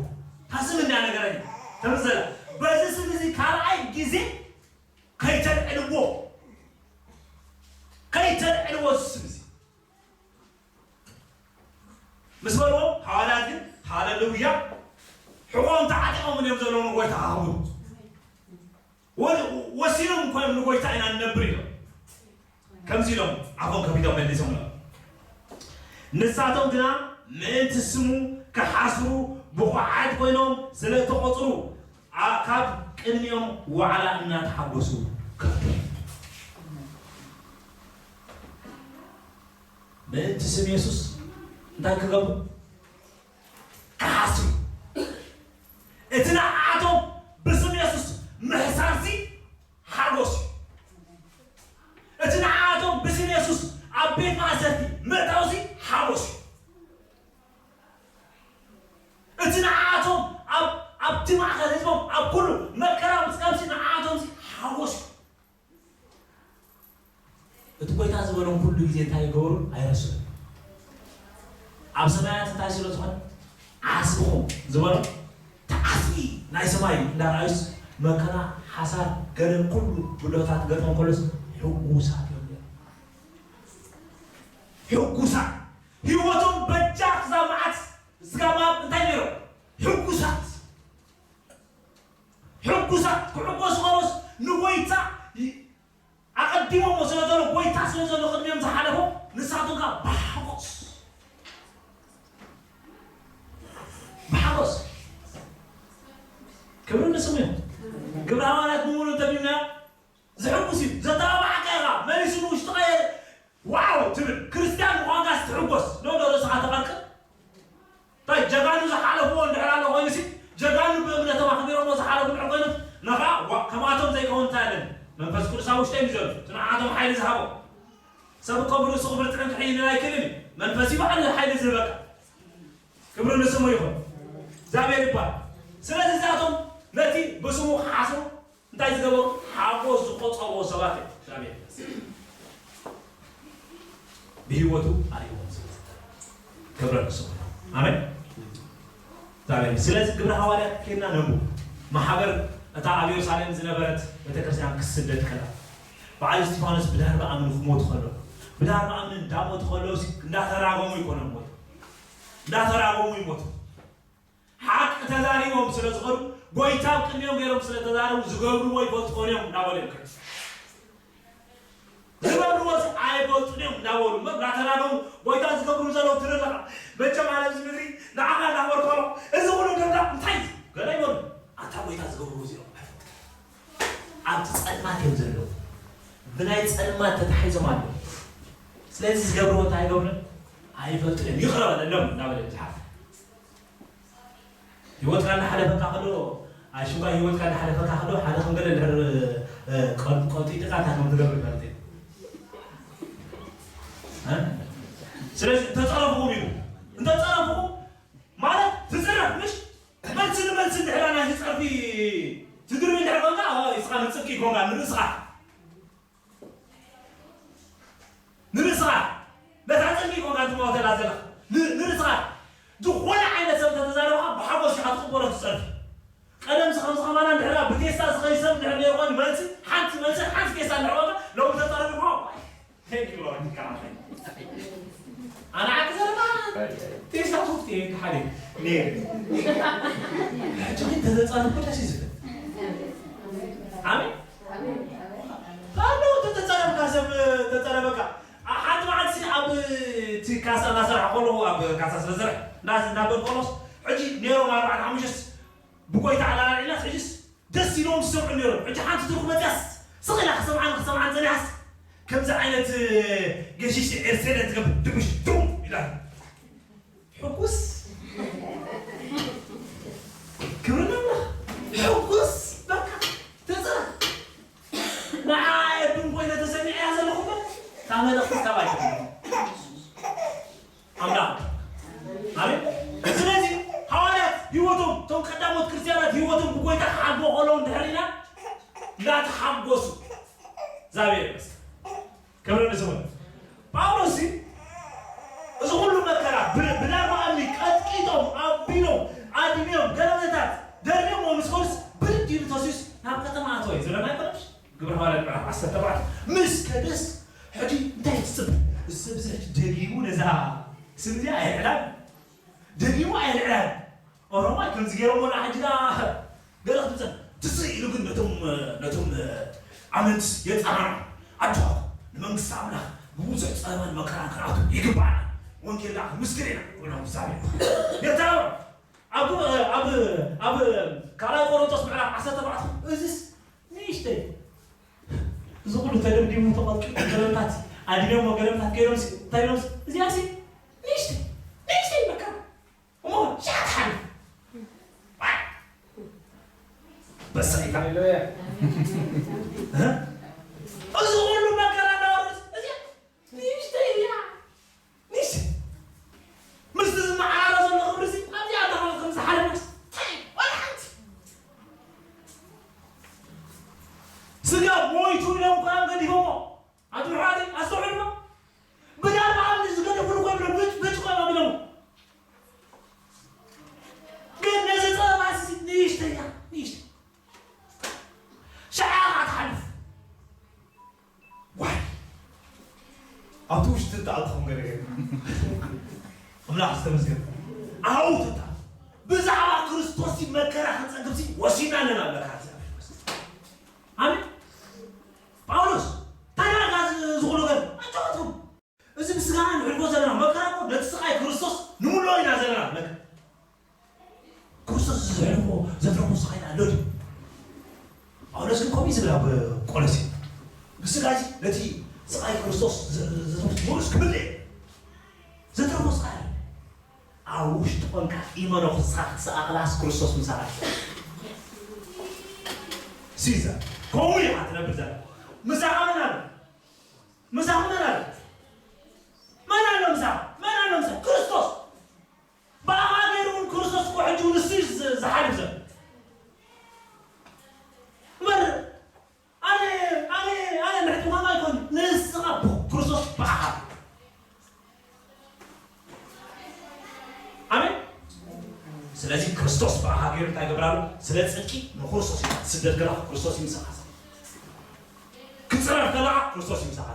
እታ ስም እንድያ ነገረኒ። ተመሰላ። በዚ ስም እዚ ካልኣይ ግዜ ከይተልዕልዎ። ከይተልዕልዎ እዚ ስም እዚ። ምስ በልዎም፣ ሃዋርያት ግን፣ ሃሌሉያ፣ ሕቖም ተዓጢቖም እዮም ዘለዉ ንጎይታ ክሃቡ። ወ-፣ ወሲኖም እኮ እዮም ንጎይታ ኢና ንነብር ኢሎም። ከምዚ ኢሎም ኣፎም ከፊቶም መሊሶም ኢሎም። ንሳቶም ግና ምእንቲ ስሙ ክሓስሩ ብቑዓት ኮይኖም ስለ እተቖጽሩ፣ ኣ-፣ ካብ ቅድሚኦም ዋዕላ እናተሓጎሱ ከዱ። ምእንቲ ስም የሱስ እንታይ ክገብሩ? ክሓስሩ። እቲ ንዓኣቶም ብስም የሱስ ምሕሳርሲ ሓጎስ እዩ። እቲ ንዓኣቶም ብስም የሱስ ኣብ ቤት ማእሰርቲ ምእታውሲ ሓጎስ እዩ። እቲ ንዓኣቶም ኣብ፣ ኣብቲ ማእከል ህዝቦም ኣብ ኩሉ መከራ ምጽቃምሲ ንዓኣቶምሲ ሓጎስ እዩ። እቲ ጎይታ ዝበሎም ኩሉ ግዜ እንታይ ይገብሩ? ኣይረስዑን። ኣብ ሰማያት እንታይ ስለ ዝኾነ? ዓስብኹም ዝበሎም፣ እቲ ዓስቢ ናይ ሰማይ እንዳረኣዩስ፣ መከራ፣ ሓሳር፣ ገለ ኩሉ ብድሆታት ገጥሞም ከሎስ፣ ሕጉሳት እዮም ነይሮም። ሕጉሳት። ህይወቶም በጃ ክሳብ መዓት፣ ስጋብ መዓት እንታይ ነይሮም? ሕጉሳት። ሕጉሳት ክሕጎሱ ከሎስ ንጎይታ ይ-፣ ኣቐዲሞሞ ስለ ዘሎ፣ ጎይታ ስለ ዘሎ ቅድሚኦም ዝሓለፎ፣ ንሳቶም ከኣ ብሓጎስ፣ ብሓጎስ። ክብሪ ንስሙ ይኹን። ግብረ ሃዋርያት ብምሉእ እንተቢብና፣ ዝሕጉስ እዩ። ዘተባባዕካ ኢኻ፣ መሊሱ ንውሽጥኻ የ-፣ ዋው ትብል። ክርስትያን ምዃንካስ ትሕጎስ። ዶ፣ ዶ ርእስኻ ተቐርቅር? እንታይ ጀጋኑ ዝሓለፍዎ እንድሕር ኣሎ ኮይኑሲ፣ ጀጋኑ ብእምነቶም ኣኽቢሮሞ ዝሓለፉ እንድሕር ኮይኖም፣ ንኻ ዋ-፣ ከምኣቶም ዘይከውን እንታይ ኣለን? መንፈስ ቅዱስ ኣብ ውሽጠይ እዩ ዘሎ። እቲ ንዓቶም ሓይሊ ዝሃቦ። ሰብ እኮ ብርእሱ ክብርትዕን ክሕይልን ኣይክእልን እዩ። መንፈስ እዩ ባዕሉ ሓይሊ ዝህበካ። ክብሪ ንስሙ ይኹን። እግዚኣብሔር ይባል። ስለዚ እዚኣቶም ነቲ ብስሙ ክሓስሩ እንታይ ዝገበሩ? ሓጎስ ዝቆጸርዎ ሰባት እዮም። እግዚኣብሔር ይመስገን። ብህይወቱ ኣሪእዎም ስለ ዝነበረ። ክብሪ ንስሙ ይኹን። ኣሜን። እግዚኣብሔር። ስለዚ ግብረ ሃዋርያት ኬድና ነንብብ። ማሕበር እታ ኣብ የሩሳሌም ዝነበረት ቤተክርስትያን ክስደድ ከላ፣ በዓል እስጢፋኖስ ብዳርባ እምኒ ክሞቱ ከሎ፣ ብዳርባ እምኒ እንዳሞቱ ከለውሲ እንዳተራገሙ ይኮኑ ሞቱ። እንዳተራገሙ ይሞቱ። ሓቂ ተዛሪቦም ስለ ዝኸዱ፣ ጎይታ ኣብ ቅድሚኦም ገይሮም ስለ ተዛረቡ፣ ዝገብርዎ ይፈልጡ ኮን እዮም እናበሉ እዮም ከ-፣ ዝገብርዎ ሲ ኣይፈልጡን እዮም እናበሉ፣ እሞ እናተራገሙ፣ ጎይታ ዝገብሩ ዘለዉ ትርኢ ኣለኻ። መቸም ኣነ ኣብዚ ምድሪ ንዓኻ እናኽበርኩ ከሎ፣ እዚ ኩሉ ደብዳ እንታይ እዩ? ገለ ይበሉ። ኣንታ ጎይታ ዝገብርዎ እዚኦም ኣይፈልጡን። ኣብቲ ጸልማት እዮም ዘለዉ። ብናይ ጸልማት ተታሒዞም ኣለዉ። ስለዚ ዝገብርዎ እንታይ ኣይገብሩን? ኣይፈልጡን እዮም። ይቕረ በለሎም እናበለ እዩ ዝሓልፍ። ህይወትካ እናሓለፈካ ከሎ፣ ኣሽንኳይ ህይወትካ እናሓለፈካ ከሎ፣ ሓደ ከም ገለ እንድሕር፣ እ፣ ቀል-፣ ቀልጢጥካ እንታይ ከም ትገብር ይፈልጥ እዩ። እ? ስለዚ እንተጸረፍኹም ኢሉ፣ እንተጸረፍኹም ማለት ትጽረፍ፣ ምሽ? መልሲ ንመልሲ እንድሕር ናይቲ ጸርፊ ትድርቢ እንድሕር ኮንካ፣ ኦ፣ ንስኻ ንጽድቂ ኮንካ፣ ንርእስኻ። ንርእስኻ፣ ነታ ጽድቂ ኮንካ ትመውተላ ዘለኻ። ን-፣ ንርእስኻ። ዝኾነ ዓይነት ሰብ እንተተዛረብካ፣ ብሓጎስ ኢኻ ትቕበሎ ትጸርፊ። ቀደምሲ ከምዚ ከማና እንድሕር ኣብ ቴስታ ዝኸይሰብ ድሕር ነይርኮን መልሲ ሓንቲ መልሲ ሓንቲ ቴስታ እንድሕር ወጣ ሎም ተጠረፍ ማ Thank you Lord። ኣነ ዓቂ ዘረባ ቴስታ ፉፍቲ ሓደ ነይር ሕጂ ግን ተዘፃረብ ደስ ይዝብል ኣሜን። ኣሎ ተተፀረብካ ሰብ ተፀረበካ ሓንቲ መዓልቲ ኣብ እቲ ካሳ እናሰርሐ ከለኹ ኣብ ካሳ ስለሰርሕ እንዳበል ቆሎስ ሕጂ ነይሮም ኣርባዕተ ሓሙሽተስ ብጎይታ ኣላላዒናስ ሕጅስ ደስ ኢሎም ዝሰምዑ ነይሮም። ሕጂ ሓንቲ ትርጉ መፅያስ ስቕ ኢላ ክሰምዓን ክሰምዓን ፀኒሓስ ከምዚ ዓይነት ገሺሽ ኤርሴለ ትገብር ድቡሽ ዱም ኢላ ሕጉስ ክብሪ ነብላ ሕጉስ በቃ ተፀ ንዓ የዱም ኮይነ ተሰሚዐያ ዘለኹ ካብ መልእኽቲ ካብ ኣይትፈልጥ ኣምላኽ ኣሜን። ስለዚ ሃዋርያት ህይወቶም እቶም ቀዳሞት ክርስቲያናት ህይወቶም ብጎይታ ክሓልፎ ከለዉ እንድሕር ኢና እንዳተሓጎሱ እግዚኣብሔር ይመስገን። ክብሪ ንስሙ። ጳውሎስ እዚ ኩሉ መከራ ብዳርባ እምኒ ቀጥቂጦም ኣቢሎም ኣድሚዮም ገለመታት ደርብዮም ምስ ኮርስ ብርድ ኢሉ ተሲዩስ ናብ ከተማ ኣተወ እዩ ዝብለና ይፈልሽ ግብረ ሃዋርያት ምዕራፍ ዓሰርተ ኣርባዕተ ምስ ከደስ ሕጂ እንታይ ትፅብ እዚ ሰብ እዚ ሕጂ ደጊሙ ነዛ ስም እዚኣ ኣይልዕላን ደጊሙ ኣይልዕላን ኦሮማይ ከምዚ ገይሮም ወላ ሕጂ ዳ ገለ ክትምፀ ትስእ ኢሉ ግን ነቶም ነቶም ኣመንትስ የፃናኑ ኣጆኹም ንመንግስቲ ኣምላኽ ብብዙሕ ፀበባን መከራን ክንኣቱ ይግባኣና ወንጌል ዳ ምስግር ኢና ብሎም ሳቢ የተረፈ ኣብ ኣብ ኣብ ካልኣይ ቆሮንቶስ ምዕራፍ ዓሰርተ ኣርባዕተ እዚስ ንእሽተይ እዚ ኩሉ ተደብዲቡ ተቐጥቂጡ ገለምታት ኣድንዮሞ ገለምታት ከይዶምሲ እንታይ ኢሎምሲ እዚኣሲ ንእሽተይ ንእሽተይ በቃ እሞ ሻት ሓሉ በሰሪካ ሃሌሉያ እዚ ኩሉ መከራ እንዳወረስ እዚኣ ንእሽተይ እያ ንእሽተይ ምስቲ ዝመዓራረ ዘሎ ክብሪ እዚ ኣብዚኣ ተኸ ከም ዝሓለፈስ ታይ ዋላ ሓንቲ ስጋ ሞይቱ ኢሎም ከኣ ገዲፎሞ ኣንቱም ኣሕዋተይ ኣስተውዕሉማ ብዳርባ ኣምኒ ዝገደፉሉ ኮይኖም ብጭ ብጭ ኮይኖም ኢሎም ግን ነዚ ፀበባ እዚ ንእሽተይ እያ ንእሽተይ ሸዓ ከዓ ትሓልፍ ዋይ ኣብቲ ውሽጢ እተኣትኹም ገለ ኣምላኽ ዝተመስገን ኣብኡ ትታ ብዛዕባ ክርስቶስ መከራ ክንፀግብ ወሲና ኣለና ኣለካ እግዚኣብሔር ይመስገን ኣሜን ጳውሎስ ታዲያ ዳርጋ ዝኹሉ ገር ኣጫወትኩም እዚ ብስጋና ንሕልፎ ዘለና መከራ እኮ ነቲ ስቃይ ክርስቶስ ንምልኦ ኢና ዘለና መከራ ክርስቶስ እዚ ዘሕልፎ ዘትረፎ ስቃይ ኣሎ ድዩ ጳውሎስ ግን ከምኡ ዝብል ኣብ ቆሎሴ ብስጋ እዚ ነቲ ስቃይ ክርስቶስ ዘትረፎ ሙሉስ ክምልእ ዘትረፎ ስቃይ ኣሎ ኣብ ውሽጢ ኮንካ ኢመኖ ክሳዕ ክትስኣኽላስ ክርስቶስ ምሳኻ እዩ። ሲዛ ከምኡ ኢኻ ትነብር ዘላ ምሳኻ መን ኣሎ? ምሳኻ መን ኣሎ? መን ኣሎ ምሳኻ? መን ኣሎ ምሳኻ? ክርስቶስ። ብኣኻ ገይሩ እውን ክርስቶስ እኮ ሕጂ እውን ንሱ እዩ ዝ- ዝሓልፍ ዘሎ። እምበር ኣነ ኣነ ኣነ ምሕትማም ኣይኮን ንስኻ ብ- ክርስቶስ ብኣኻ ኣሜን ስለዚ ክርስቶስ ብኣኻ ገይሩ እንታይ ገብራሉ ስለ ፅድቂ ንክርስቶስ እዩ ትስደድ ከለኻ ክርስቶስ እዩ ምሳኻ ክትፅረፍ ከለኻ ክርስቶስ እዩ ምሳኻ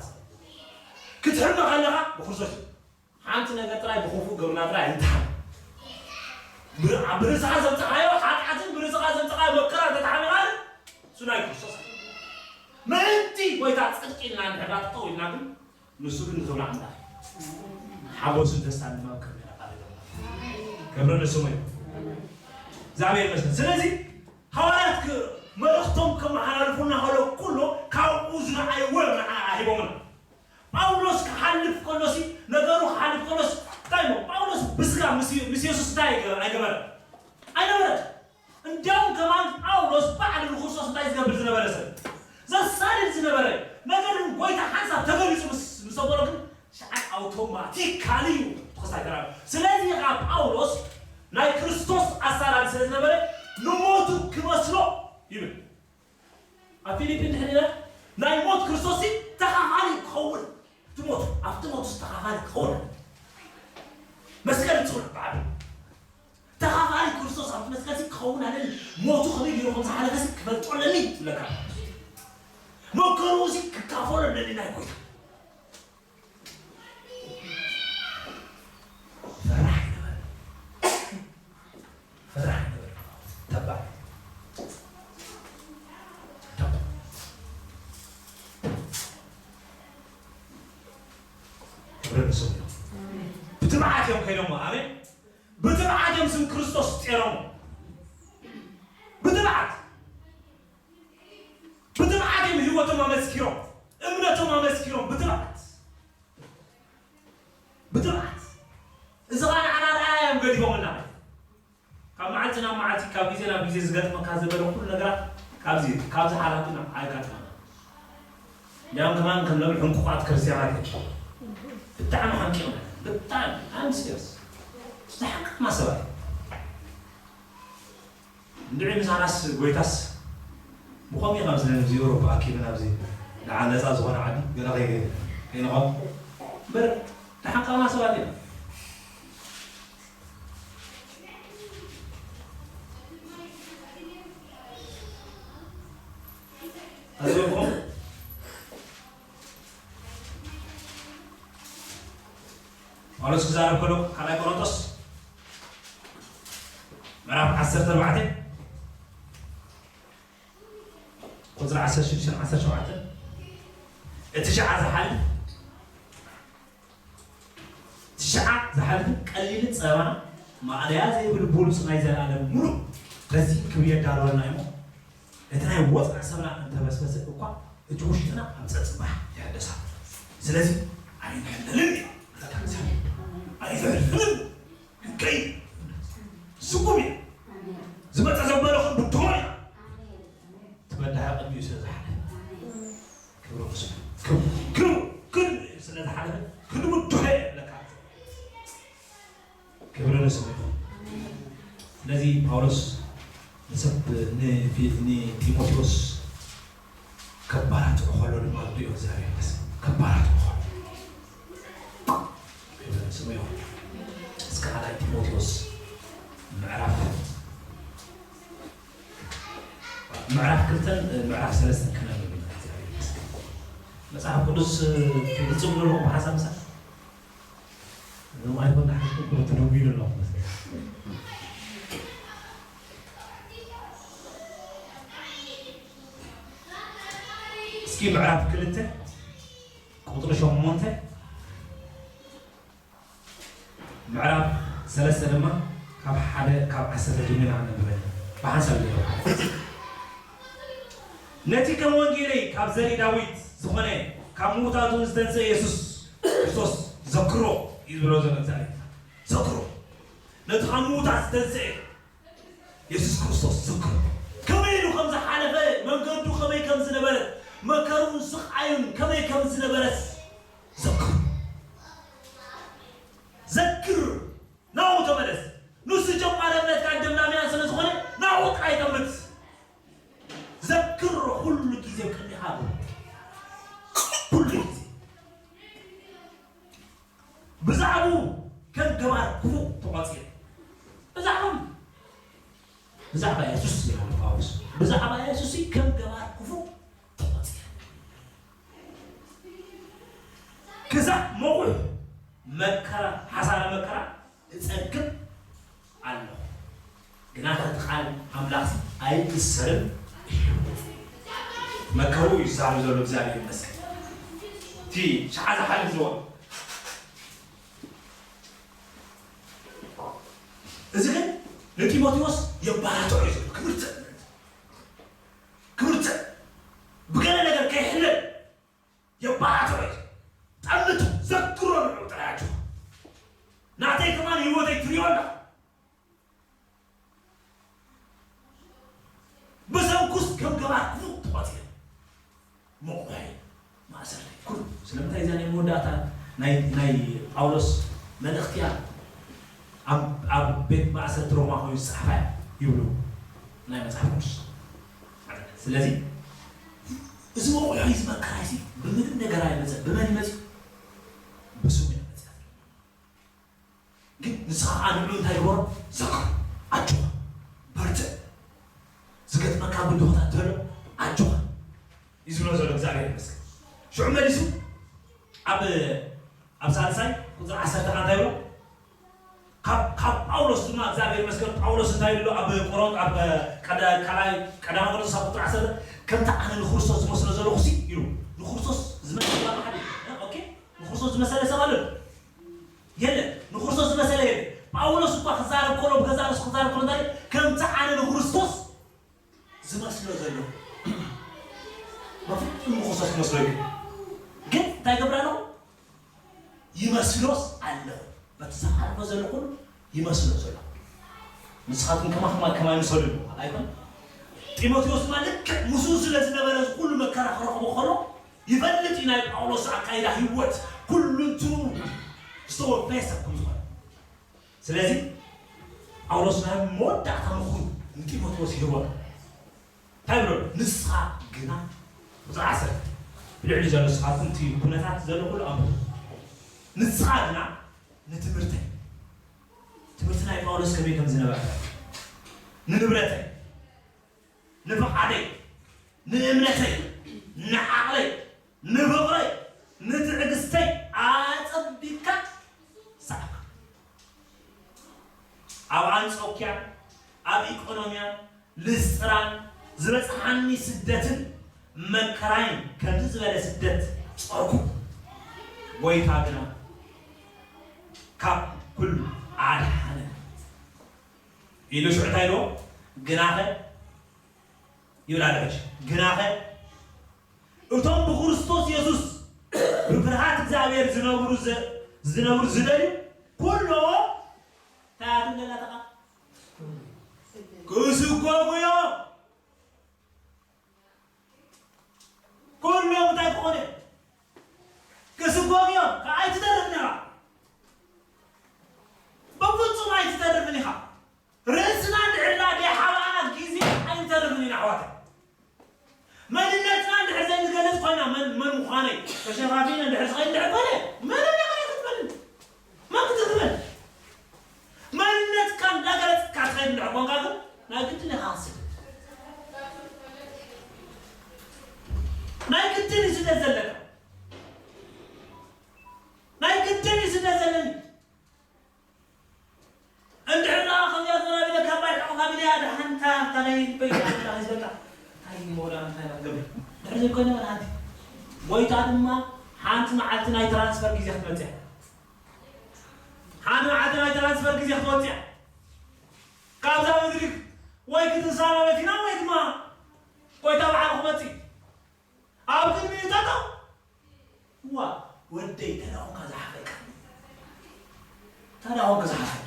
ክትሕመ ከለኻ ብክርስቶስ እዩ ሓንቲ ነገር ጥራይ ብክፉእ ግብርና ጥራይ ኣይንትሓም። ብር- ብርእስኻ ዘምፀኻዮ ሓጢኣትን ብርእስኻ ዘምፀኻዮ መከራ እንተተሓሚኻ እሱ ናይ ክርስቶስ እዩ። ምእንቲ ጎይታ ፅድቂ ኢልና እንድሕር ዳ ጠጠው ኢልና ግን ንሱ ግን ንኽብሪ ኣምላኽ እዩ። ሓጎስን ደስታን ድማ ኣብ ቅድሜና ቃል ይገብር። ክብሪ ንስሙ እዩ። እግዚኣብሔር ይመስገን። ስለዚ ሃዋርያት ክ- መልእኽቶም ከመሓላልፉና ከሎ ኩሎ ካብኡ ዝረኣይዎ እዮም ንዓና ሂቦምና። ጳውሎስ ክሓልፍ ከሎሲ ነገሩ ክሓልፍ ከሎስ እንታይ እሞ ጳውሎስ ብስጋ ምስ ምስ የሱስ እንታይ ኣይገ- ኣይገበረ ኣይነበረ እንዲያውም ከማን ጳውሎስ ባዕሉ ንክርስቶስ እንታይ ዝገብር ዝነበረ ሰብ ዘሳድድ ዝነበረ ነገር ግን ጎይታ ሓንሳብ ተገሊጹ ምስ ምስ ኣበሎ ግን ሸዓት ኣውቶማቲካሊ እዩ ትኸሳይ ተራ ስለዚ ኻ ጳውሎስ ናይ ክርስቶስ ኣሳዳድ ስለ ዝነበረ ንሞቱ ክመስሎ ይብል ኣብ ፊሊፒ እንድሕር ኢና ናይ ሞት ክርስቶስ ተኻፋሊ ክኸውን ትሞት ኣብቲ ሞት ተኻፋሊ ክኸውን መስቀል ይፅውዕ በዓል ተኻፋሊ ክርስቶስ ኣብቲ መስቀል ሲ ክኸውን ኣለኒ፣ ሞቱ ከመይ ገይሩ ከም ዝሓለፈ ሲ ክፈልጦ ኣለኒ ትብለካ። መከርኡ ሲ ክካፈሎ ኣለኒ ናይ ጎይታ። ፈራሕ ይነበረ። ፈራሕ ይነበረ። ተባዕ። ተባዕ። ክብሪ ንስሙ ይኹን። ብትብዓት እዮም ከይዶሞ። ኣሜን። ብትብዓት እዮም ስም ክርስቶስ ጼሮሞ። ብትብዓት። ብትብዓት እዮም ህይወቶም ኣመስኪሮም። እምነቶም ኣመስኪሮም። ብትብዓት። ብትብዓት። እዚ ኸኣ ንዓና ኣርኣያ እዮም ገዲፎምልና። ካብ መዓልቲ ናብ መዓልቲ፣ ካብ ግዜ ናብ ግዜ ዝገጥመካ ዝበለ ኩሉ ነገራት ካብዚ፣ ካብዚ ሓላፊ ናብ ኣየጋጥመና። እንዲያውም ከማን ከም ነብሪ ሕንቁቓት ክርስትያናት እዮም። ብጣዕሚ ሓንቂቕና። ብጣዕሚ። I'm serious። ዝሓንቀቕና ሰባት እዮም። እንድዒ ምሳናስ ጎይታስ ብኸምኡ ኢና ኣብዚ፣ ኣብዚ ኤውሮጳ ኣኪብና ኣብዚ ንዓ ነጻ ዝኾነ ዓዲ ገለ ከይ-፣ ከይንኸውን እምበር ተሓንቀቕና ሰባት ኢና። ኣዚኹም ጳውሎስ ክዛረብ ከሎ ካልኣይ ቆሮንቶስ ምዕራፍ ዓሰርተ ኣርባዕተ ቁጽሪ ዓሰርተ ሽዱሽተ ዓሰርተ ሸውዓተ፣ እቲ ሸዓ ዝሓልፍ፣ እቲ ሸዓ ዝሓልፍ ቀሊል ጸባ ማእለያ ዘይብል ብሉጽ ናይ ዘለኣለም ምሉእ በዚ ክብሪ የዳለወልና እሞ፣ እቲ ናይ ወጽዓ ሰብና እንተበስበሰ እኳ፣ እቲ ውሽጥና ኣብ ጸጽባሕ ይሕደሳ። ስለዚ ኣይንሕለልን ኢና። ኣይንሕለልን። ክንቀይ ስጉም ኢና። ዝመጸ ዘበለ ክንብድሆ ኢና። እቲ በዳሂ ቅድሚኡ ስለ ዝሓለፈ። ክብሪ ንስሙ። ክብሪ፣ ክብሪ፣ ክብሪ ስለ ዝሓለፈ ክንብድሆ እየ ዝብለካ። ክብሪ ንስሙ ይኹን። ስለዚ ጳውሎስ ንሰብ፣ ንፊ-፣ ንጢሞቴዎስ ከባራትዑ ከሎ ድማ ርእዮ እግዚኣብሔር ይመስገን። ከባራትዑ ከሎ። ክብሪ ንስሙ ይኹን። እስከ ካልኣይ ጢሞቴዎስ ምዕራፍ፣ ምዕራፍ ክልተን ምዕራፍ ሰለስተን ክነንብብ ኢና። እግዚኣብሔር ይመስገን። መጽሓፍ ቅዱስ ትጽብሉ ኣለኹም ብሓሳብ ምሳሌ። እዞም ኣይፎን ዝሓዝኩም ክልተ ደንጉዩ ኣለኹም መስለኒ። እስኪ ምዕራፍ ክልተ ቁጽሪ ሸሞንተ፣ ምዕራፍ ሰለስተ ድማ ካብ ሓደ ካብ ዓሰርተ ጀሚርና ክነንብበ ብሓንሳብ ንንበብ። ነቲ ከም ወንጌለይ ካብ ዘርኢ ዳዊት ዝኾነ ካብ ምዉታት እውን ዝተንስአ የሱስ ክርስቶስ ዘክሮ እዩ ዝብሎ ዘሎ እግዚኣብሔር። ዘክሮ። ነቲ ካብ ምዉታት ዝተንስአ የሱስ ክርስቶስ ዘክሮ። ከመይ ኢሉ ከም ዝሓለፈ፣ መንገዱ ከመይ ከም ዝነበረት፣ መከርኡን ስቓዩን ከመይ ከም ዝነበረስ ዘክሮ። ዘክር። ናብኡ ተመለስ። ንሱ ጀማሪ እምነትካን ደምዳሚኣን ስለ ዝኾነ ናብኡ ጥራይ ጠምት። ዘክሮ ኩሉ ግዜ ኣብ ቅድሜኻ ኣሎ። ኩሉ ግዜ። ብዛዕባኡ ከም ገባር ክፉእ ተቖጺረ። ብዛዕባ፣ ብዛዕባ የሱስ ይላል ጳውሎስ። ብዛዕባ የሱስ ከም ገባር ክፉእ ተቖጺረ። ክሳዕ መቑሕ መከራ፣ ሓሳረ መከራ እጸግብ ኣለኹ። ግናኸ እቲ ቃል ኣምላኽ ኣይእሰርም እዩ። መከሩ እዩ ዝዛረብ ዘሎ እግዚኣብሔር ይመስገን። እቲ ሸዓ ዝሓልፍ ዝወን። እዚ ግን ንጢሞቴዎስ የባራትዖ እዩ ዘሎ። ክብርትዕ፣ ክብርትዕ። ብገለ ነገር ከይሕለል የባራትዖ እዩ። ጠምቱ፣ ዘክሮ ንዑ ጥራይ ኣጆኻ። ናተይ ከማን ህይወተይ ትሪኦ ኣላ። ብሰንኩስ ከም ገባር ክፉእ ተቖጺረ። መቑሒ፣ ማእሰርቲ፣ ኩሉ። ስለምንታይ እዛ ናይ መወዳእታ ናይ፣ ናይ ጳውሎስ መልእኽቲ እያ ኣብ፣ ኣብ ቤት ማእሰርቲ ሮማ ኮይኑ ዝጸሓፋ እያ ይብሉ ናይ መጽሓፍ ቅዱስ። ስለዚ እዚ መቑሒ እዚ መከራ እዚ ብምንም ነገር ኣይመጸን። ብመን ይመጽእ? ብስሙ እዩ መጽእ። ግን ንስኻ ኸዓ ንዕኡ እንታይ ግበሮ? ዘክሮ። ተሎ ኣጆኻ እዩ ዝብሎ ዘሎ እግዚኣብሔር ይመስገን። ሽዑ መሊሱ ኣብ ኣብ ሳልሳይ ቁፅሪ ዓሰርተ ከኣ እንታይ ይብሎ? ካብ ካብ ጳውሎስ ድማ እግዚኣብሔር ይመስገን ጳውሎስ እንታይ ኢሉ ኣብ ቆሮን ኣብ ቀዳማይ ቆሮንቶስ ኣብ ቁፅሪ ዓሰርተ ከምቲ ኣነ ንክርስቶስ ዝመስሎ ዘለኹ ሲ ኢሉ ንክርስቶስ ዝመስል ሓደ ኦኬ ንክርስቶስ ዝመሰለ ሰብ ኣሎ የለ ንክርስቶስ ዝመሰለ የለ ጳውሎስ እኳ ክዛረብ ከሎ ብገዛ ርእሱ ክዛረብ ከሎ እንታይ ከምቲ ኣነ ንክርስቶስ ዝመስሎ ዘሎ በፍጹም ንክርስቶስ ክመስሎ እዩ ግን እንታይ ገብር ኣለኹ ይመስሎስ ኣለኹ በቲ ዝሓልፎ ዘሎ ኩሉ ይመስሎ ዘሎ ንስኻትኩም ከማኹም ከማይ ምሰሉ ኣይኮን ጢሞቴዎስ ድማ ልክዕ ምስኡ ስለ ዝነበረ እዚ ኩሉ መከራ ክረኽቦ ከሎ ይፈልጥ እዩ ናይ ጳውሎስ ኣካይዳ ህይወት ኩሉ እንትኡ ዝተወፈየ ሰብ ከም ዝኾነ ስለዚ ጳውሎስ ናይ መወዳእታ ምኽሩ ንጢሞቴዎስ ይህቦ እንታይ ብሎ ንስኻ ግና ቁፅሪ ዓሰርተ ብልዕሊ ዘሎ ስኻትኩም እቲ ኩነታት ዘሎ ኩሉ ኣንብቡ ንስኻ ግና ንትምህርተይ ትምህርቲ ናይ ጳውሎስ ከመይ ከም ዝነበረ ንንብረተይ ንፍቓደይ ንእምነተይ ንዓቕለይ ንፍቕረይ ንትዕግስተይ ኣጸቢቕካ ሰዓብካ ኣብ ኣንጾኪያን ኣብ ኢቆኖምያን ልስጥራን ዝበጽሓኒ ስደትን መከራይን ከምዚ ዝበለ ስደት ጾርኩ ጐይታ ግና ካብ ኩሉ ኣድሓነ ኢሉ ሽዑ እንታይ ኢልዎ ግናኸ ይብል ኣሎ ሕጂ ግናኸ እቶም ብክርስቶስ የሱስ ብፍርሃት እግዚኣብሔር ዝነብሩ ዝነብሩ ዝደልዩ ኩሎም እንታይ ኣትብለላ ተቓ ክስጎጉ እዮም ኩሎም እንታይ ክኾኑ እዮም ክስጎጉ እዮም ኣይትደርብን ኢኻ ብፍጹም ኣይትደርብን ኢኻ ርእስና እንድሕር ደይሓባእና ግዜ ኣይንተርፍን ኢና ኣሕዋተይ መንነትና እንድሕር ዘይንገልጽ ኮይና መን መን ምዃነይ ተሸፋፊነ እንድሕር ዝኸይድ እንድሕር ኮነ መን ኣነ ክትበልን መን ክትትበል መንነትካ እንዳገለጽካ ትኸይድ እንድሕር ኮንካ ግን ናይ ግድን ኢኻ ክስደድ ናይ ግድን እዩ ስደት ዘለካ ናይ ግድን እዩ ስደት ዘለኒ እንድሕር ደኣ ከምዚኣ ዘራቢለ ካብ ባይ ሕቑ ካቢለያ ደሓንታ እታ ናይ በይታ ኣላ ሒዝበልካ እንታይ ሞላ እንታይ ገብር ድሕር ዘይኮነ መድሃንቲ ጎይታ ድማ ሓንቲ መዓልቲ ናይ ትራንስፈር ግዜ ክትመፅያ ሓንቲ መዓልቲ ናይ ትራንስፈር ግዜ ክትወፅያ ካብዛ ምድሪ ወይ ክትንሳናበት ኢና ወይ ድማ ጎይታ በዓል ክመፅእ ኣብ ቅድሚኡ ጠጠው ዋ ወደይ ተዳኹምካ ዝሓፈካ ተዳኹምካ ዝሓፈኪ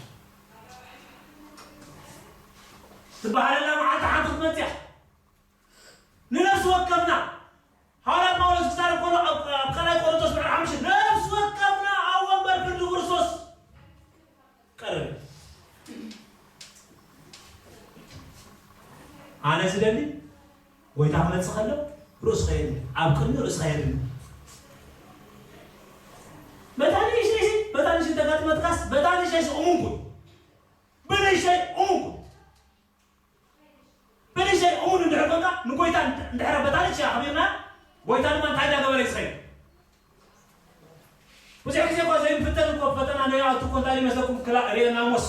ትበሃለላ መዓልቲ ሓንቲ ክትመፅያ ንነፍሲ ወከፍና ሃዋርያ ጳውሎስ ክዛረብ ከሎ ኣብ ካልኣይ ቆሮንቶስ ምዕራፍ ሓሙሽተ ነፍሲ ወከፍና ኣብ ወንበር ፍርዲ ክርስቶስ ቀርብ ኣነ ዝደሊ ጎይታ ክመፅእ ከሎ ርእስኻ የድሊ ኣብ ቅድሚ ርእስኻ የድሊ በታ ንእሽተይ በታ ንእሽተይ ተጋጥመትካስ በታ ንእሽተይ እሙን ኩን ብንእሽተይ እሙን ኩን ብንእሽተይ እሙን እንድሕር ኮንካ ንጎይታ እንድሕር በታ ንእሽተይ ኣኽቢርና ጎይታ ድማ እንታይ እንዳገበረ እዩ ዝኸይድ ብዙሕ ግዜ እኳ ዘይንፍተን እኮ ፈተና ነይኣቱ እኮ እንታይ ይመስለኩም ክላእ ርእየና ሞስ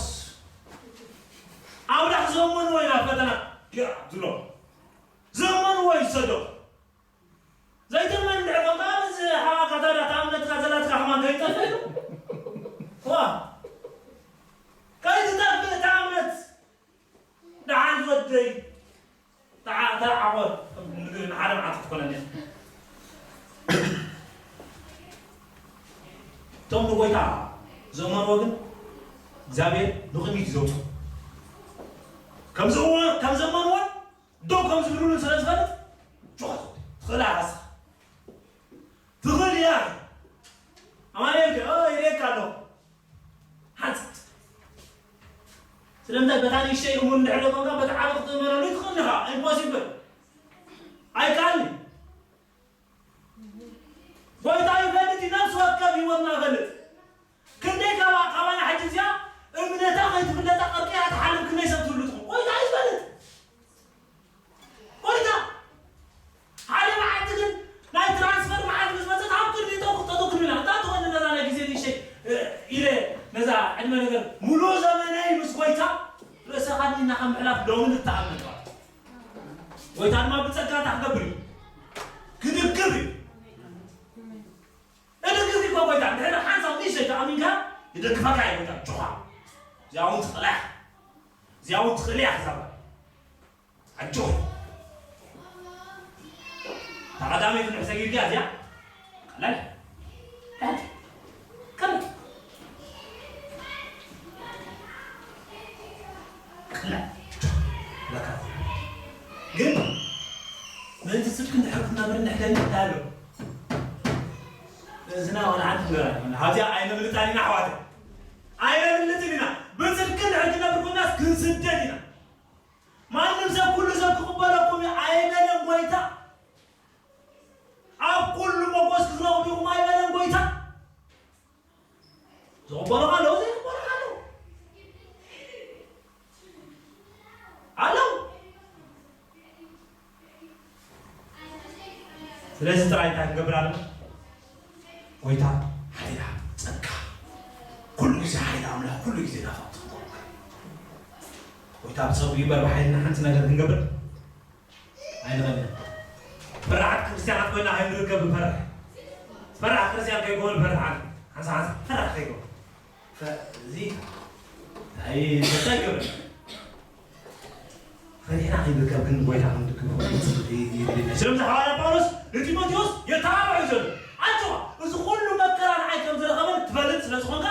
ኣምላኽ ዘመንዎ ኢና ፈተና ግራ ዝብሎ ዘመንዎ ይሰዶ ዘይትመን እንድሕር ኮንካ ምስ ሓዋካ ታዲያ እታ እምነትካ ዘላትካ ከማን ከይጠፍእ ዋ ከይትጠፍእ እታ እምነት ደሓን ዝወደይ ተዓቆ ንሓደ መዓልቲ ክትኮነኒ እቶም ንጎይታ ዘእመንዎ ግን እግዚኣብሔር ንቕድሚት እዩ ዘውፅኦ ከም ዘእመንዎን ደው ከም ዝብሉን ስለ ዝፈልጥ ጆ ትኽእል ኣራስኻ ትኽእል እያ ኣማኑኤል ኢለካ ኣለኹ ሓንፅት ስለምንታይ በታ ንእሽተይ እሙን እንድሕር ደቆንካ በቲ ዓቢ ክትእመነሉ ትኽእል ኢኻ ኢምፖሲብል ኣይከኣልን ጎይታ ይፈልጥ እዩ ነፍሲ ወከፍ ህይወትና ይፈልጥ ክንደይ ካባና ሕጂ እዚኣ እምነታ ከይትፍለጣ ቀርቂራ ትሓልፍ ክንደይ ሰብ ትህሉ ትኹን ጎይታ ይፈልጥ ጎይታ ነገር ሙሉ ዘመነይ ምስ ጎይታ ርእሰኻ ድና ከም ምሕላፍ ሎሚ ንተኣምን። ጎይታ ድማ ብጸጋ እንታይ ክገብር እዩ? ክድግፍ እዩ። እድግፍ እዩ ጎይታ። እንድሕር ሓንሳብ ንእሽተይ ተኣሚንካ ይደግፈካ እዩ ጎይታ። ጆኻ። እዚኣ እውን ትኽእላ እያ። እዚኣ እውን ትኽእል እያ ክዛባ። ኣጆኺ። እታ ቀዳመይቲ ንሕሰ ጊርጊያ እዚኣ ቀላል። ቀላል። ቀላል። ለካ። ግን ምእንቲ ጽድቂ እንድሕር ክትነብር እንድሕር ደሊኻ ኣሎ። እዝና ወላ ሓንቲ ነገር ኣይኮነ። ኣብዚኣ ኣይነምልጣን ኢና ኣሕዋተይ። ኣይነምልጥን ኢና። ብጽድቂ እንድሕር ክነብር ኮናስ ክንስደድ ኢና። ማንም ሰብ ኩሉ ሰብ ክቕበለኩም እዩ ኣይበለን ጎይታ። ኣብ ኩሉ ሞጎስ ክትረኽቡ ኢኹም ኣይበለን ጎይታ። ዝቕበሉ ኣለዉ፣ ዘይቕበሉ ኣለዉ። ኣለዉ። ስለዚ ጥራይ እንታይ ክንገብር ኣለና? ጎይታ ሓይላ ጸጋ ኩሉ ግዜ ሓይሊ ኣምላኽ ኩሉ ግዜ ናባኻ ትኸውን። ጎይታ ብጸጉ ይበር ብሓይልና ሓንቲ ነገር ክንገብር ኣይንኽእልን። ፈራሓት ክርስትያናት ኮይና ከይንርከብ ንፈርሕ። ፈራሕ ክርስትያን ከይኮኑ ንፈርሕ። ሓንሳ ሓንሳ ፈራሕ ከይኮኑ። ፈ-፣ እዚ ኣይ፣ እንታይ ይገብር? ፈሪሕና ከይንርከብ ግን ጎይታ ክንድግፎ ይድልና። ስለዚ ሃዋርያ ጳውሎስ ንጢሞቴዎስ የተባብዖ እዩ ዘሎ። ኣጆኻ፣ እዚ ኩሉ መከራ ንዓይ ከም ዝረኸበን ትፈልጥ ስለ ዝኾንካ፣